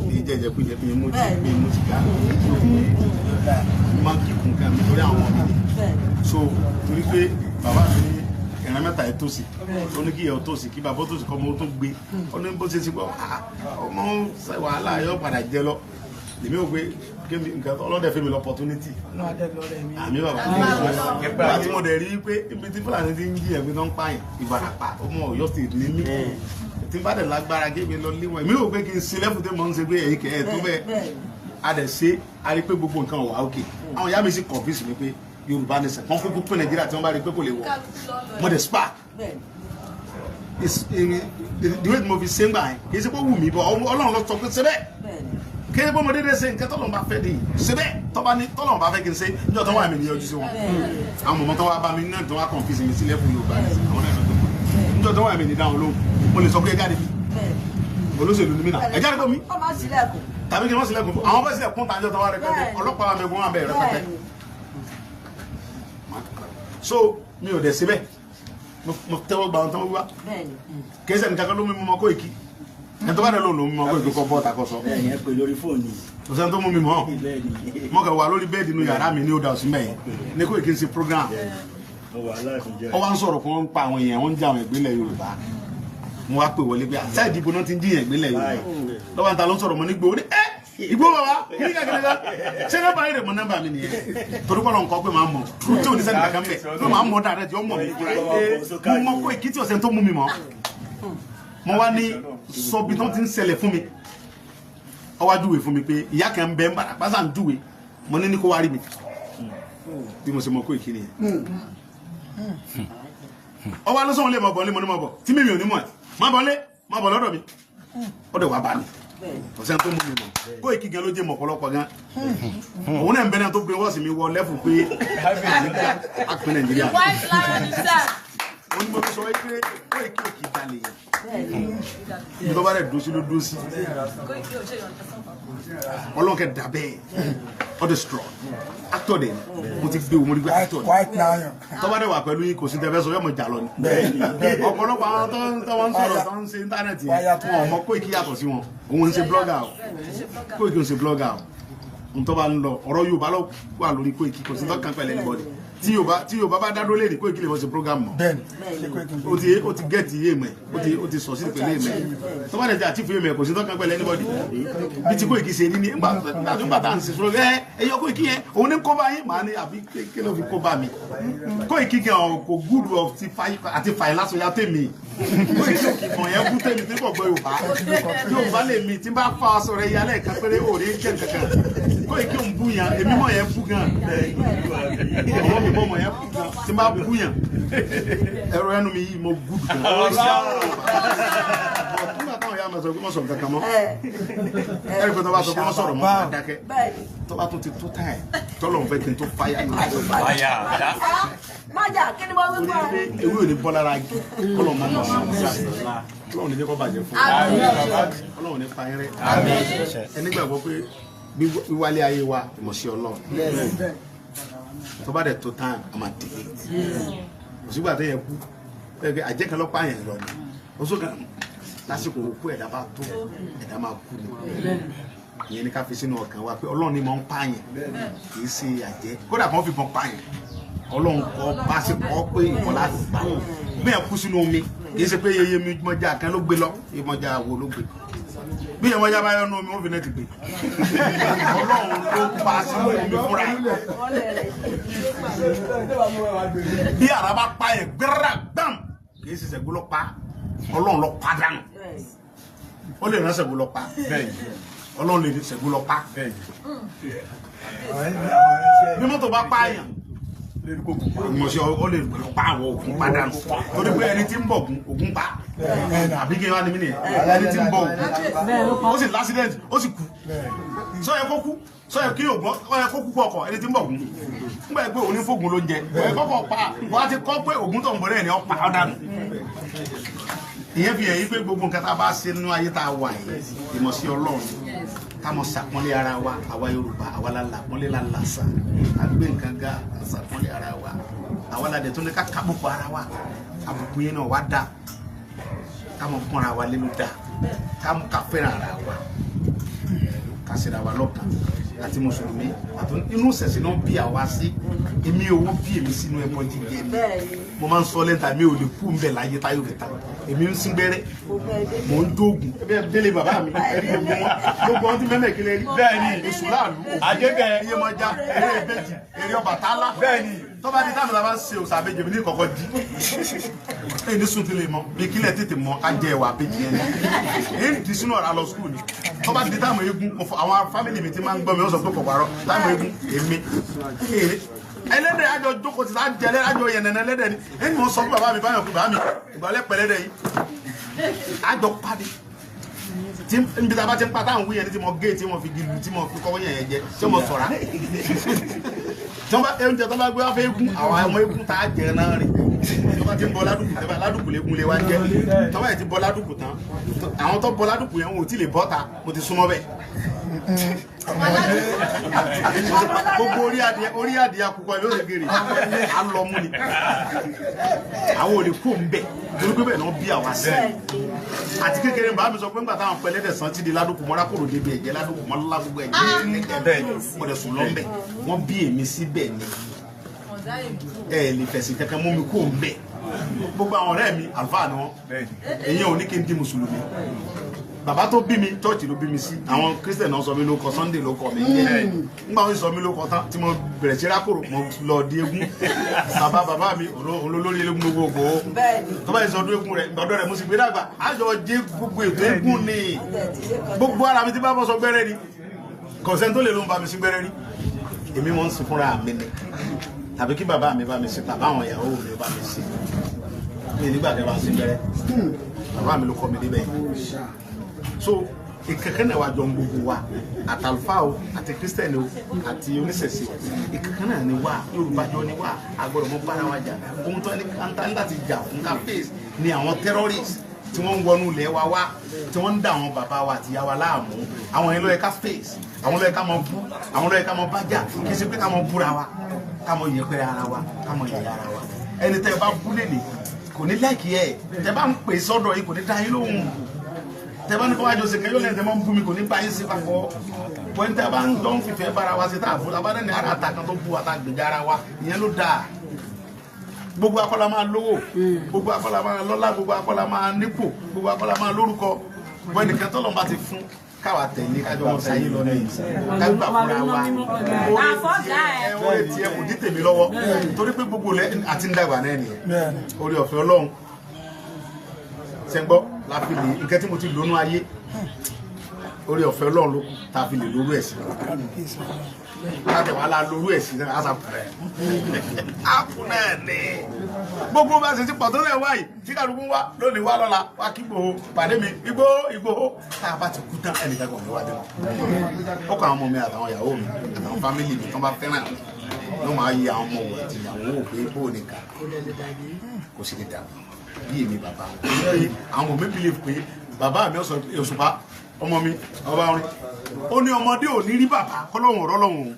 S2: Ní jẹ́jẹ́kújẹ bí mo ti bí mo sìgá. Mo máa ń kíkun kan mi torí àwọn ọmọ mi ni. So torí pé bàbá mi ní ìran mẹ́ta ẹ̀ tòsí, ó ní kí ìyá ó tòsí, kí bàbá ó tòsí, kọ́ ọmọ ó tó gbé. Ó ní bó ṣe ṣe gbọ́, "Ah, ọmọ ń ṣe wàhálà yóò padà jẹ lọ." Lèmi ò pé kémi nǹkan ọlọ́dẹ fún mi lọ opportunity àmì bàbá nígbà tí mo dẹ̀ rí pé ibi tí Fúlàní ti ń jí ẹ̀gbẹ́ tó ń pààyàn, Ìbàràpá, ọmọ Ọ̀yọ́ State ní mí, tí n bá dẹ̀ lágbára kémi lọ léwọ̀n, èmi ò pé kí n ṣe lẹ́fù tí mo ń ṣe pé ẹ̀yìn kẹ̀ ẹ̀ tó bẹ́ẹ̀. A dẹ̀ ṣe, a rí pé gbogbo nǹkan wà ókè. Àwọn ìyá mi sì confuse mi pé Yorùbá ní sẹ̀ wọ́n kúkú pín Nàìjíríà tí wọ́n bá rí pé kò lè wọ̀. Mo dẹ̀ spark. The way mo fi ṣe ń gbà yẹn, kì í ṣe pé ó wù mí bọ̀, Ọlọ́run ló sọ pé ṣe bẹ́ẹ̀. Kí ẹ bọ́ mo dédé ṣe nǹkan tọ́lọ́run bá fẹ́ di ṣe bẹ́ẹ̀. Tọ́ba ní tọ́lọ́run bá fẹ́ kí n ṣe níjọ́ tó wà mí ní yọjú sí wọn. Àwọn mọ̀mọ́ tó wá bá mi náà tó wá confuse mi sílẹ̀ fún Yorùbá ní àwọn náà lọ́dọ̀ níjọ́ tó wà mí ní dáhùn lóhùn. Mo lè sọ pé ẹ jáde bí olóṣèlú ni mí náà, ẹ jáde bọ́ mi
S6: Kọ́ máa ṣílẹ̀kùn.
S2: Tàbí kí wọ́n sílẹ̀kùn fún àwọn bá sílẹ̀kùn tàjọ́ tó wá rẹpẹtẹ, ọlọ́pàá wa mẹ́gun wà bẹ́ẹ̀ rẹpẹtẹ. So mi ò dẹ̀ síbẹ̀, mo tẹ́wọ́ gba ohun tó ń wá. Kì í ṣe nǹkan kan ló mú mi mọ Kóìkí. Ẹni tó bá dẹ̀ lóun ló mú mi mọ Kóìkí, kọ́ bọ́ọ̀tà kọ́ sọ.
S5: Bẹ́ẹ̀ni, ẹ pè lórí fóònù.
S2: Kò sẹ́ni tó mú mi mọ́.
S5: Bẹ́ẹ̀ni.
S2: Mo kàn wà lórí bẹ́ẹ̀dì inú yàrá mi ní ó dà sí mẹ́yìn ní Kóìkí ń ṣe program.
S5: Mo wà láìpẹ́ jẹ́.
S2: Ó wá ń sọ̀rọ̀ kí wọ́n ń pa àwọn èèyàn, wọ́n ń jà àwọn ìpínlẹ̀ Yorùbá. Mo wá pè wọlé pé àṣà ìdìbò náà ti ń jiyàn ìpínlẹ̀ Yorùbá lọ́wọ́ àǹtà ló ń sọ̀rọ̀ mọ́ ní gbòó ní ẹ́ ìgbó bàbá kíníkà kíníkà ṣé nọ́mbà yìí rẹ̀ mọ́ nọ́mbà mi nìyẹn, torí kọ́ ló ń kọ́ pé máa mọ̀ tí ò ní sẹ́ni kankan bẹ̀ pé máa mọ̀ dáadáa tí ó mọ̀ mí fúnra ẹ̀. Mo mọ̀ Kóìkí tí ọ̀sẹ̀ tó mú mi mọ́. Mo wá ní sọ bí tó ti ń ṣẹlẹ̀ fún mi. Ó wá júwe fún mi pé ìyá kan ń bẹ ń bàrà pásá ń júwe. Mo ní kó wá rí mi. Bí mo ṣe mọ Kóìkí nìyẹn. Ó wá lọ́sọ̀rọ̀ lé mọ̀ bọ̀ lé, mo ní mọ̀ bọ̀ tí mímì ò ní mọ̀ ẹ̀ má bọ̀ lé, má bọ̀ lọ́dọ̀ mi. Ó dẹ̀ wá bá mi, ọ̀sẹ̀ tó mú mi mọ̀ Kóìkí gan ló jẹ́ mọ̀ ọ̀pọ̀lọpọ̀ gan. Òun náà ń bẹ náà tó gbé wọ́ọ̀sì mi wọ lẹ́fù pé a pín Nàìjíríà.
S3: White lion himself.
S2: Ó ní mo fi sọ wípé Kóìkí ò kì í jalè yẹn. Ibi tó bá dẹ̀ dúró sí ló dúró sí. Ọlọ́run kẹ́ dà bẹ́ẹ̀, all the strong actor dẹ̀ ni mo ti gbé wo, mo rí gbé actor ni.
S4: White lion.
S2: Tó bá dẹ̀ wà pẹ̀lú yín, kò sí tẹ́fẹ́ sọ, yóò mọ̀ jà lọ ni. Ọ̀pọ̀lọpọ̀ àwọn tó wọ́n ń sọ̀rọ̀, tó ń ṣe íńtánẹ́ẹ̀tì yẹn, wọn ò mọ Kóìkí yàtọ̀ sí wọn. Òun ń ṣe blogger o, Kóìkí ń ṣe blogger o. N tó bá ń lọ ọ̀rọ̀ Yorùbá ló wà lórí Kóìkí, kò sí tọ́kàn pẹ̀lẹ́ anybody. Tí Yorùbá bá dá dúró lé ní, Kóìkí lè mọ̀ ṣe program mọ́.
S4: Bẹ́ẹ̀ni, ṣé Kóìkí ń
S2: Ó ti get iye mẹ́, ó ti sọ sí ìpínlẹ̀ mẹ́. Tó bá dẹ̀ ti àtìfù mẹ́, kò sí tọ́kàn pẹ̀lẹ́ anybody. Bí ti Kóìkí ṣe ní ní nígbà tá à ń ṣe sọ ẹ ẹ yọ Kóìkí yẹn, òun ní kó bá yín màá ní àbí kí ló fi kó bá mi. Kóìkí gan kò good of ti fa àti fàyè lásán ya tèmi. Kóìkí òkè kan yẹn kú tèmi tí kò gbọ́ Yorùbá. Yorùbá lè mi tí n bá fa aṣọ rẹ yálẹ̀ kan péré òde jẹ́ nǹkankan. Kóìkí òun bú yan, èmi mọ̀ yẹn bú gan. Ọwọ́ mi bọ́ mọ̀ yẹn bú gan. Tí n bá bú yan, ẹ̀rọ ẹnu mi yìí mo gúdù gan. Nígbà táwọn ìyá mi sọ pé wọ́n sọ nǹkan kan mọ́, ẹ̀rí pé tó bá sọ pé wọ́n sọ̀rọ̀ mọ́, máa dákẹ́. Tó bá tún ti tó táyà tọ́lọ̀ ń fẹ́ kí n tó fáyà.
S6: Májà, kí ni mo wí
S2: Torí
S6: fún
S2: pé
S6: ẹ?
S2: ewé ò ní bọ́ lára igi kọ́lọ̀ mọ́ mọ́ sí. Ọlọ́run ní jẹ́ kó bàjẹ́ fún Ọlọ́run ní pa yín rẹ́. Ẹni gbàgbọ́ pé wíwálé ayé wa ìmọ̀sí Ọlọ́run, tó bá dẹ̀ tó time, a máa delete. Kò sígbà tó yẹ kú ẹ àjẹ́ kan lọ́pàá yẹn lọ ni oṣù kan lásìkò òkú ẹ̀dá bá tó, ẹ̀dá máa kú ni. Ìyẹn ní ká fi sínú ọkàn wa pé Ọlọ́run ni mò ń pààyàn, kì í ṣe àjẹ́. Kódà kan fìbọn pààyàn, Ọlọ́run kọ́ bá ṣe kọ́ pé ìbọn láti pa bẹ́ẹ̀. Kú sínú omi, kì í ṣe pé yeye mi mọ́jà kan ló gbé lọ. Ìmọ̀jà wo ló gbé? Bí ìmọ̀jà bá yọ nú omi, wọ́n fi náà ti gbé. Ọlọ́run ló pa sínú omi fúnra ẹ̀. Bí ara bá pa yẹn gbẹ́rẹ́ gbàm, kì í ṣe Ṣàngó ló pa, Ọlọ́run ló pa dànù. Ó lè rán Ṣàngó ló pa, Ọlọ́run lè Ṣàngó ló pa. Bí mọ́tò bá pààyàn, Ìmọ̀sí ọ lè pa àwọn Ògún padà nù. Torí pé ẹni tí ń bọ̀ Ògún, Ògún pa. Àbí kí n wá ní mí nìyẹn. Ẹni tí ń bọ̀ Ògún. Ó sì lásìdẹ̀ntì, ó sì kú. Sọ yẹ kó kú. Sọ yẹ kí Ògún, ọ yẹ kó kú ọkọ̀ ẹni tí ń bọ̀ Ògún. Nígbà yẹ pé òní fògùn ló ń jẹ. Ẹ kọ́kọ́ pa, wọ́n á ti kọ́ pé Ògún tó ń bọ̀ náà ni ọ pa ọ́ dànù. Ìyẹn fi hàn yí pé gbogbo nǹkan tá a bá ṣe nínú ayé tá a wà yìí, ìmọ̀sí Ọlọ́run, ká mọ̀ ṣàpọ́nlé ara wa, àwa Yorùbá, àwa la làpọ́nlé la làṣà, a gbé nǹkan ga, a ṣàpọ́nlé ara wa, àwa la dẹ̀ tó ní ká kábùkù ara wa, àbùkù yẹn náà wá dá, ká mọ̀ pọ́nra wa lé ló dá, ká fẹ́ràn ara wa, ká ṣera wa lọ́kàn, àti mùsùlùmí, àti inú ṣẹ̀ṣẹ̀ náà bí àwa sí, èmi owó bí èmi sínú ẹbọ jíjẹ mi. Mo máa ń sọ lẹ́ńtà mi ò lè kú ń bẹ̀ láyé táyọ̀ kẹta. Èmi ń sín gbẹ́rẹ́, mò ń dóògùn. Ẹ délé bàbá mi, gbogbo wọn ti mẹ́mẹ́ kílẹ̀ rí.
S4: Bẹ́ẹ̀ni.
S2: Èṣù láàlú,
S4: Àjẹgẹ.
S2: Iyemọja, eré ìbejì, eré Ọbàtálá.
S4: Bẹ́ẹ̀ni.
S2: Tó bá di táwọn ọ̀la bá ń ṣe òòṣà àbejì mi ní kọ̀kọ́ jí. Èyí ní sùn ti lè mọ, bí kílẹ̀ tètè mọ, ká jẹ ẹ̀wà àbejì yẹn ni. Èyí ti sínú ọ̀rá lọ skul ni. Tó bá di táwọn eégún, àwọn fámìlì mi ti máa ń gbọ́ mi, wọ́n sọ pé kò parọ́. Táwọn eégún, èmi. Ẹlẹ́dẹ̀ àjọ jókòó ti sá jẹ ẹlẹ́dẹ̀ àjọ yẹn nẹ̀nẹ̀ ẹlẹ́dẹ̀ ni. Ẹni mo sọ fún bàbá mi báyọ̀ pé bàbá mi ìgbàlẹ̀ pẹ̀lẹ́dẹ̀ yìí. Àjọ pàdé. Tí níbi tá a bá ti ń pa táwọn wíyẹn ní tí mo gé tí mo fi gìlù tí mo fi kọ́wọ́ yẹn yẹn jẹ tí mo sọ̀rá. Tí wọ́n bá oúnjẹ tó bá gbé wá fẹ́ eégún àwọn ọmọ eégún tá a jẹ náà rè. Tí wọ́n bá ti ń bọ ládùkù tẹ́ bá ládùkù léegun lé wá jẹ. Tí wọ́n bá yẹ ti bọ ládùkù tán àwọn tó bọ ládùkù yẹn wọn ò tí lè bọ́ ta mo ti súnmọ́ bẹ́ẹ̀. Gbogbo orí adìẹ akukọ yóò ṣe gèrè á lọ mú ni àwọn ò lè kó ń bẹ torí pé bẹ́ẹ̀ náà bí àwa sí àti kékeré bàá mi sọ pé ńgbà táwọn pẹlẹ́dẹ̀ sàn ti di ládùkù mọ́ra kúrò débi ẹ̀jẹ̀ ládùkù mọ́ lágbogbo ẹ̀jẹ̀ bẹ́ẹ̀ mo dẹ̀ sùn lọ́nbẹ̀ wọ́n bí èmi síbẹ̀ ni ẹ lè fẹ̀sìn kankan mú mi kó ń bẹ̀ gbogbo àwọn ọ̀rẹ́ mi àlùfáà ni wọ́n èyí ò ní kí n di mùsùlùmí. Bàbá tó bí mi chọ́ọ̀chì ló bí mi sí àwọn Christian náà sọ mí lóko Sunday ló kọ mi jẹ́ nígbà wọn sọ mí lóko tán tí mo bẹ̀rẹ̀ sí rákòrò mo lọ di eégún bàbá mi olólórí eégún gbogbogbò tó bá yẹ sọ ọdún eégún rẹ̀ ọdún rẹ̀ mo sì gbé dàgbà àjọ jẹ gbogbo ètò eégún ni gbogbo ara mi ti bá bọ́ sọ gbẹ́rẹ́ ni kọ̀sẹ́ni tó lè ló ń bá mi sí gbẹ́rẹ́ rí èmi mọ̀ ń sin fúnra mi ni tàbí kí bàbá mi bá mi sí tàbí àwọn ìyàwó mi bá mi sí mi nígbà tẹ́ bá ń sí gbẹ́rẹ́ bàbá mi ló kọ́ mi débẹ̀. So ìkankan náà wà jọ gbogbo wa àtàlùfáà o àti kírísítẹ́nì o àti oníṣẹ̀ṣe ìkankan náà ni wá Yorùbá jọ ni wá agbọ́dọ̀ mọ́ bára wa jà ohun tó ní kanta láti jà fún ká face ni àwọn terrorists tí wọ́n ń wọnú ilẹ̀ wa wá tí wọ́n ń dà àwọn bàbá wa àti ìyá wa láàmú àwọn yẹn ló yẹ ká face àwọn ló yẹ ká mọ bú àwọn ló yẹ ká mọ bá jà kì í ṣe pé ká mọ búra wa ká mọ yẹpẹrẹ ara wa ká mọ yẹyẹ ara wa ẹni tẹ́ ẹ bá bú lè ní kò ní láìkí ẹ tẹ́ bá ń pè sọ́dọ̀ yìí kò ní dá yín lóhùn tẹ́ bá ní kó wá jọ sèké yóò lẹ́yìn tẹ́ máa ń bú mi kò ní bá yín sí papọ̀ wọ́n tẹ́ bá ń dán fìfẹ́ bára wa ṣe tá a fún abá ní ara ta kan tó bú wa tá a gbèjà ara wa ìyẹn ló dáa gbogbo akọ́lá máa lówó gbogbo akọ́lá máa lọ́lá gbogbo akọ́lá máa nípò gbogbo akọ́lá máa lórúkọ wọ́n nìkan tọ́lọ́ bá ti fún káwa tẹ̀lé kájọ wọn sáyé lọ ní ká gbà fúnra wa orí tiẹ̀ kò dí tèmi lọ́wọ́ torí pé gbogbo lẹ́ àti ń dàgbà náà nìyẹn orí ọ̀fẹ́ Ọlọ́run sẹ́ńgbọ́ la fi lè nǹkan tí mo ti lónú ayé orí ọ̀fẹ́ Ọlọ́run ló kù tá a fi lè lórú ẹ̀sìn láti wàá la lórú ẹ̀sìn náà àṣà kùnà àkùnà ni gbogbo bá ṣe ti pọ̀ tó lẹ̀ wáyìí tí kálukú wá lónìí wá lọ́la wá kí Ìgbòho pàdé mi Ìgbòho Ìgbòho tá a bá ti kú tán ẹnìkan kò ní wá dé wọn. ó kọ àwọn ọmọ mi àtàwọn ìyàwó mi àtàwọn fámìlì mi tó bá fẹ́ràn mi ló máa yẹ àwọn ọmọ wò àti ìyàwó wò pé bó nìkan kò sì lè dàbí bí èmi bàbá wọn. Àwọn ọmọ mi believe pé bàbá mi ọ̀sán Òṣùpá ọmọ mi ọba orin ó ní ọmọdé ò ní rí bàbá kọlọ́hún ọ̀rọ̀ lọ́hùn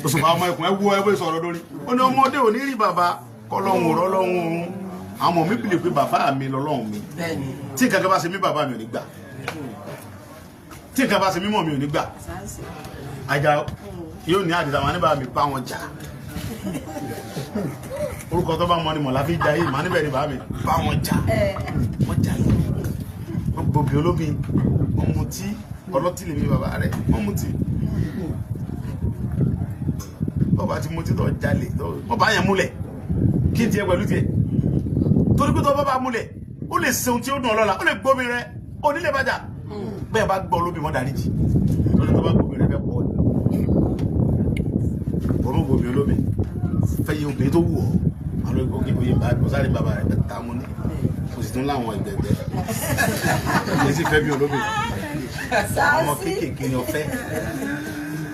S2: Òṣùpá ọmọ ẹkùn ẹ wo ẹ bó sọ̀rọ̀ lórí ó ní ọmọdé ò ní rí bàbá kọlọ́hún ọ̀rọ̀ lọ́hùn àwọn ọmọ mi believe pé bàbá mi lọ́lọ́hùn mi tí nǹkan kan bá ṣe mí bàbá mi ò ní gbà tí nǹkan bá ṣe mí mọ̀ mi ò ní gbà àjà yóò ní àdìsá wọn ní bàbá mi bá wọn jà orúkọ tó bá mọ ni mọ̀ láfi jà yìí màá níbẹ̀ ni bàbá mi bá wọn jà wọn jà yìí wọn gbòbí olómi wọn mutí ọlọ́tí lèmi bàbá rẹ̀ wọn mutí bọ́ba ti mutí tó jalè tó bá yẹn múlẹ̀ kí n tiẹ̀ pẹ̀lú tiẹ̀ torí pé tó bá múlẹ̀ ó lè ṣe ohun tí ó dùn ọlọ́la ó lè gbómi rẹ onílé bàjá bẹ́ẹ̀ bá gbọ́ olómi wọn dáríjì torí tó bá gbómi rẹ fẹ́ pọ̀ òun gbòmí olómi Fẹ́ yẹ obìnrin tó wù ọ́. Àwọn òkè òye bá kò sáré bàbá rẹ̀ bẹ́ẹ̀ ta mọ́ ní. Kò sì tún láwọn ẹgbẹ̀gbẹ́. Kò sì fẹ́ bí olóbì. Ọmọ kéékèèké ni ọ̀fẹ́.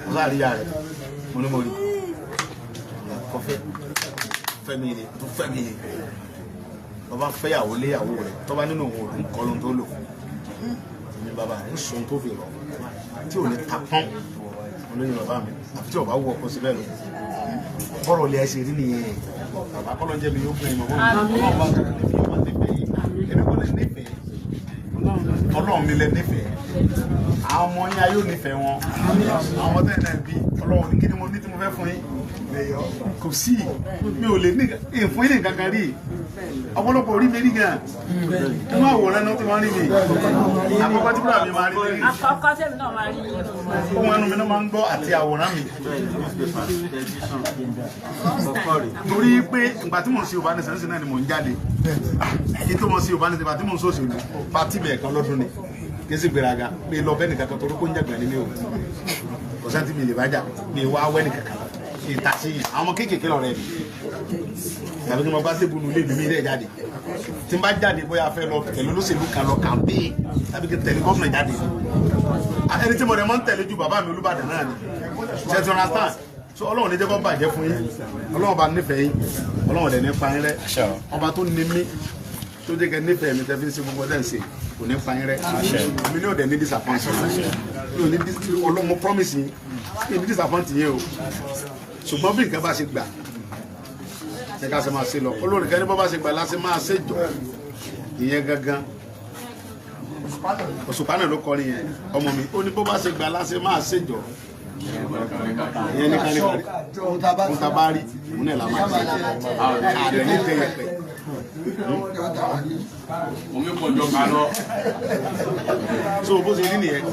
S2: Kò sáré ìyá rẹ̀. Mo ní mo rí. Kọfẹ́. Fẹ́ mi ni tó fẹ́ mi ni. Bàbá fẹ́yàwó léyàwó rẹ̀. Tọ́ba nínú òun òdùn kọ́ ló ń tó lò fún. Èmi bàbá rẹ̀ ń sọ ohun tó fi rọ̀. Tí ò ní ta pọ́n. Olóyún bàbá mi. Àfi tí ò bá wù ọkọ síbẹ̀ lọ. Bọ́rọ̀ lè ṣe rí nìyẹn. Bàbá kọ́ ló ń jẹ́ mi yóò gbé ìmọ̀ bọ́ọ̀ mi. Ọlọ́run bá lè fi ọmọ nífẹ̀ẹ́ yìí. Èmi kọ́ lè nífẹ̀ẹ́. Ọlọ́run mi lè nífẹ̀ẹ́. Àwọn ọmọ yín ayé ò nífẹ̀ẹ́ wọn. Àwọn ọmọ tẹ́lẹ̀ náà bí Ọlọ́run ní kí ni mo ní tí mo fẹ́ fún yín. Kò sí. Mi ò lè ní ìfún yín nǹkan kan rí. Ọ̀pọ̀lọpọ̀ orí mi rí gan. Inú àwòrán náà ti máa ń rí mi. Àkọ́kọ́ tí búrọ̀ mi máa rí mi.
S3: Àkọ́kọ́ tèmi náà máa rí yín.
S2: Ohun ẹnu mi náà máa ń gbọ́ àti àwòrán mi. Torí pé ìgbà tí mò ń ṣe Yorùbá Nation náà ni mò ń jáde. Kí tó mọ̀ sí Yorùbá Nation ìgbà tí mò ń sòṣèlú pátì bẹ̀ẹ̀ kan lọ́dún ni. Kí n sì gbéraga pé lọ bẹ́ẹ̀ nìkan kan torí kó ń jàgbá ní mi ò. Kò sẹ́ni tí mi lè bá jà mi wá wẹ́ nìkan kan. Ìta sí yìí àwọn ọmọ kéékèèké lọ̀rẹ́ mi. Tàbí kí mo bá tébù nulẹ̀ mi mi rẹ̀ jáde. Tí n bá jáde bóyá fẹ́ lọ tẹ̀lé olóṣèlú kan lọ kàmpéè tàbí kí n tẹ̀lé gómìnà jáde. Ẹni tí mo rẹ̀ máa ń tẹ̀lé ju bàbá mi Olúbàdàn náà ni. Ṣé ti understand? So Ọlọ́run ní jẹ́ kó bàjẹ́ fún yín. Ọlọ́run bá nífẹ̀ẹ́ yín. Ọlọ́run dẹ̀ ní pa yín rẹ́. Ọba tó ní mí tó jẹ́ kẹ́ nífẹ̀ẹ́ mi tẹ́ fi ń ṣe gbogbo ọdẹ ń ṣe kò ní pa yín rẹ́. Mi ní ò dẹ̀ ní disappoint. Mi ò ní Ọlọ́run mo promise yín. Mi ò ní disappoint yín o. Ṣùgbọ́n bí nǹkan bá ṣe gbà ní ká ṣe máa ṣe lọ. Olórí kan ní bọ́ bá ṣe gbà láṣẹ máa ṣe jọ. Ìyẹn gangan. Òṣùpá náà ló kọrin yẹn. Ọmọ mi ó ní bó bá ṣe gbà láṣẹ máa ṣe jọ. Ìyẹn ní kárí ohun tá a bá rí òun náà la máa ṣe. Àdé ní tẹ̀yẹ̀pẹ̀.
S7: Omi pọ̀ jọ ká lọ.
S2: So bó ṣe rí nìyẹn,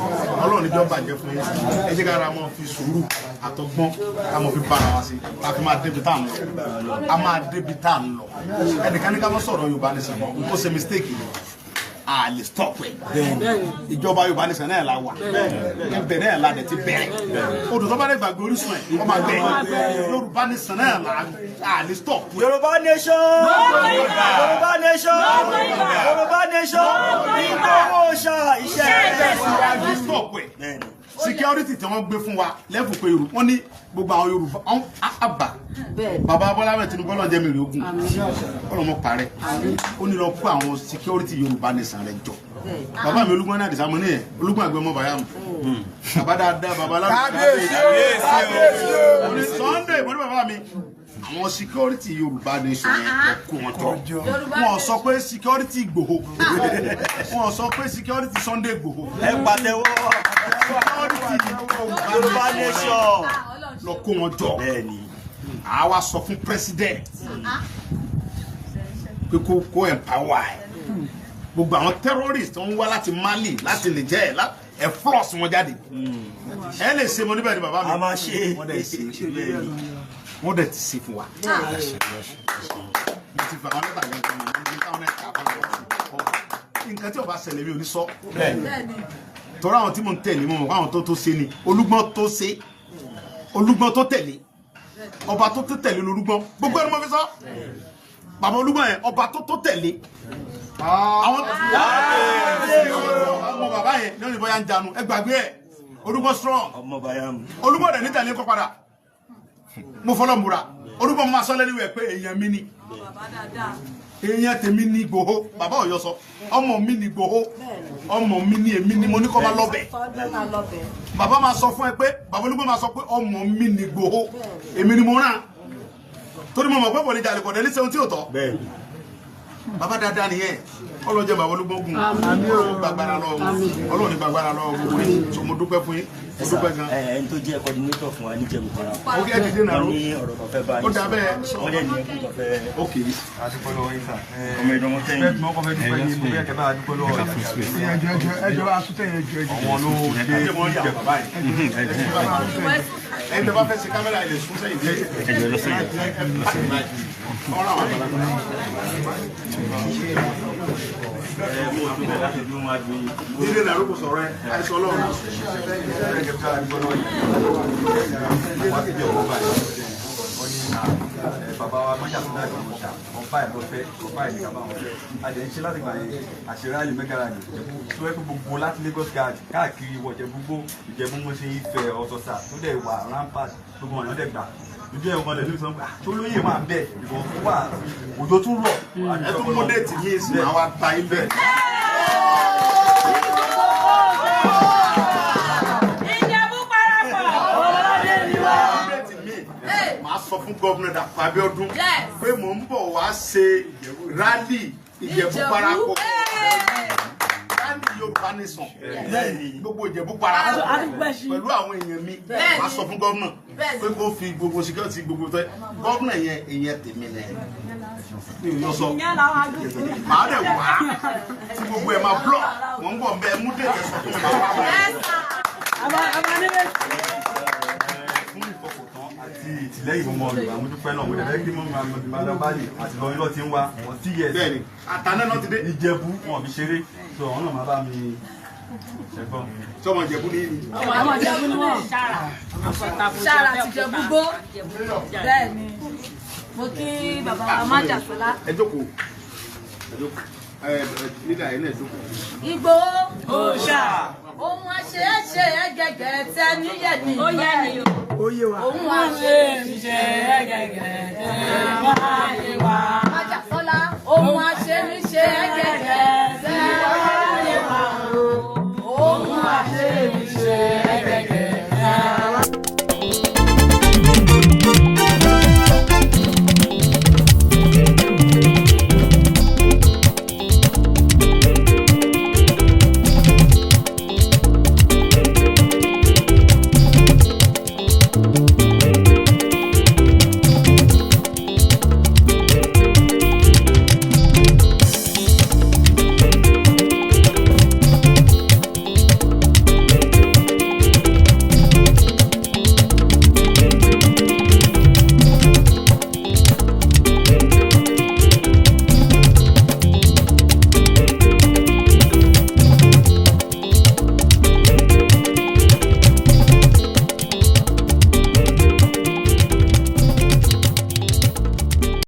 S2: Ọlọ́run níjọ́ bàjẹ́ fún yín. Ẹ jẹ́ ká ra mọ́ fi sùúrù àtọgbọ́n ká mọ́ fi bára wa sí. Ká fi máa débi tá à ń lọ. A máa débi tá à ń lọ. Ẹnìkan ní ká mọ́ sọ̀rọ̀ Yorùbá Nation mọ́. Ó ṣe mistake ni. A lè stop ẹ̀. Ìjọba Yorùbá Nation náà la wà. Ibẹ̀ náà la dẹ̀ ti bẹ̀rẹ̀. Odò tó bá dẹ̀ gbàgbé orísun ẹ̀, ó máa gbẹ. Yorùbá Nation náà la a lè stop ẹ̀.
S5: Yorùbá Nation! Yorùbá Nation! Yorùbá Nation! Ìgbòho ṣá iṣẹ́
S2: A lè stop ẹ̀. Security tí wọ́n gbé fún wa lẹ́fù pé Yorùbá wọ́n ní gbogbo àwọn Yorùbá wọ́n àbà. Bàbá Bọ́lá Ahmed Tinubu Ọlọ́run jẹ́ mi rí ogun. Ọlọ́run mọ̀ parẹ́. Ó ní lọ kó àwọn security Yorùbá Nation rẹ̀ jọ. Bàbá mi Olúgbọ́n náà Àdìsá mo ní ẹ̀ Olúgbọ́n àgbẹ̀ ọmọ bàyá mu. Bàbá dáadáa bàbá alárùn. Kábíyèsí o. Ní Sunday mo ní bàbá mi. Àwọn security Yorùbá Nation yẹn lọ kó wọn jọ. Wọ́n sọ pé security Ìgbòho. Wọ́n sọ pé security Sunday Ìgbòho.
S5: Ẹ pàtẹ́wọ́.
S2: Security
S5: Yorùbá Nation.
S2: lọ kó wọn jọ.
S5: Bẹ́ẹ̀ni.
S2: Àwa sọ fún president pé kó kó empower ẹ. Gbogbo àwọn terrorists tó ń wá láti Mali láti Niger ẹ flush wọn jáde. Ẹ lè ṣe mo níbẹ̀ ni bàbá mi.
S5: A máa ṣe.
S2: Wọ́n dẹ̀ ṣe. Wọ́n dẹ̀ ti ṣe fún wa. Mo ti fà wọn lẹ́tà yẹn fún mi ní táwọn náà kà fún mi. Nǹkan tí ó bá ṣẹlẹ̀ mi ò ní sọ. Torí àwọn tí mò ń tẹ̀lé mo mọ̀ pé àwọn tó tó ṣe ni Olúgbọ́n tó ṣe Olúgbọ́n tó tẹ̀lé ọba tó tó tẹ̀lé lolúgbọ́n gbogbo ẹni mo fi sọ bàbá Olúgbọ́n yẹn ọba tó tó tẹ̀lé àwọn ọmọ bàbá yẹn ní òyìnbó yà ń janu ẹ gbàgbé ẹ Olúgbọ́n strong
S5: Ọmọ bàyá mu.
S2: Olúgbọ́n dẹ̀ ní tẹ̀lé kọ́ padà mo fọlọ́ múra Olúgbọ́n máa sọ lẹ́nu ẹ̀ pé èèyàn mi ni èèyàn tèmi ní Ìgbòho bàbá Ọ̀yọ́ sọ ọmọ mi ní Ìgbòho ọmọ mi ní èmi ni mo ní kọ́ máa lọ́bẹ̀ bàbá máa sọ fún ẹ pé bàbá Olúgbọ́n máa sọ pé ọmọ mi ní Ìgbòho èmi ni mo rán torí mo mọ̀ pé kò lè jalè kò dé ní sẹ́wọ́n tí ò tọ́ bàbá dáadáa nìyẹn Ọlọ́run jẹ́ bàbá Olúgbọ́n gùn Ọlọ́run gbàgbára lọ́wọ́ Ọlọ́run ní gbàgbára lọ́wọ́ gbogbo yín so mo dúpẹ́ fún yín mo dúpẹ́ gan.
S5: Ẹni tó jẹ́ coordinator fún wa ní Ìjẹ̀bú Kwara.
S2: Ok, ẹ dìde náà
S5: Wọ́n ní ọ̀rọ̀ kan fẹ́ bá
S2: ó
S5: yín
S2: dà
S5: sọ.
S2: bẹ́ẹ̀ sọ.
S5: Wọ́n dẹ̀ ní ẹkún kan fẹ́.
S2: Ok.
S5: Ọmọ ìdánwò tẹ́yìn.
S2: Ẹni tó bá fẹ́ ṣe kámẹ́rà ilé sún sẹ́yìn díẹ̀. Ọ̀rọ̀ àwọn àgbàlagbà. Dídé náà ló kò sọ̀rọ̀ ẹ, àìsàn Ọlọ́run.
S4: Wọ́n ní bàbá wa májàsọ́lá Ìgbòho ṣá, wọ́n bá ẹ̀ lọ́fẹ́, wọ́n bá ẹ̀ ní kaba wọn fẹ́. A dẹ̀ ń ṣe láti gbà yẹn àṣeráàlì mẹ́gàràlì tó yẹ kó gbogbo láti Lagos guard káàkiri wọ Ìjẹ̀bú Igbó, Ìjẹ̀bú Mọ́ṣẹ́, Ifẹ̀, Ọ̀sọ̀sà tó dẹ̀ wà rampart, gbogbo ọ̀nà dẹ̀ gbà. Ojú ẹ̀ wọlé lórí sọ pé tó lóye máa bẹ̀ ìbọn fún wa, òjò tún rọ̀.
S2: Ẹ tún mú déètì míì sí àwọn ata ibẹ̀.
S3: Ìjẹ̀bú parapọ̀.
S2: Déètì míì, màá sọ fún gómìnà Dàpọ̀ Abíọ́dún pé mò ń bọ̀ wá ṣe rally Ìjẹ̀bú parapọ̀. Rally Yorùbá Nation gbogbo Ìjẹ̀bú parapọ̀ pẹ̀lú àwọn èèyàn mi. Màá sọ fún gómìnà pé kó fi gbogbo security gbogbo tẹ gómìnà yẹn, èèyàn tèmi nìyẹn, mi ò yọ sọ. Màá dẹ̀ wá tí gbogbo ẹ̀ máa block. Mò ń bọ̀ ń bẹ mú déètì sọ fún mi, màá wá wọ̀.
S4: Fún ìfọkàntán àti ìtìlẹ́yìn ọmọ Yorùbá, mo dúpẹ́ náà. Mo dẹ̀ fẹ́ kí mọ́ Madam Bali àti lọ́yìn lọ́ọ́ ti ń wá wọ́n tí yẹ.
S2: Bẹ́ẹ̀ni, àtàná náà ti dé.
S4: Ìjẹ̀bú wọn fi ṣeré, so àwọn náà máa bá mi ṣẹgbọ́n.
S2: Sọmọ Ìjẹ̀bú ní ìlú.
S6: Ọmọ Ìjẹ̀bú ni wọ́n. Ṣára ti Ìjẹ̀bú gbó. Bẹ́ẹ̀ ni, mo kí bàbá wa májàsọ́lá.
S2: Ẹ jókòó, ẹ jókòó, ẹ nígbà yẹn náà, ẹ jókòó.
S6: Ìgbòho. Òòṣà. Ohun àṣeéṣe ẹgẹgẹ tẹ níyẹ ní.
S3: Ó yẹ ni o.
S6: Ohun àṣeéṣe ẹgẹgẹ tẹ níyẹ wa. Májàsọ́lá. Ohun àṣeéṣe ẹgẹgẹ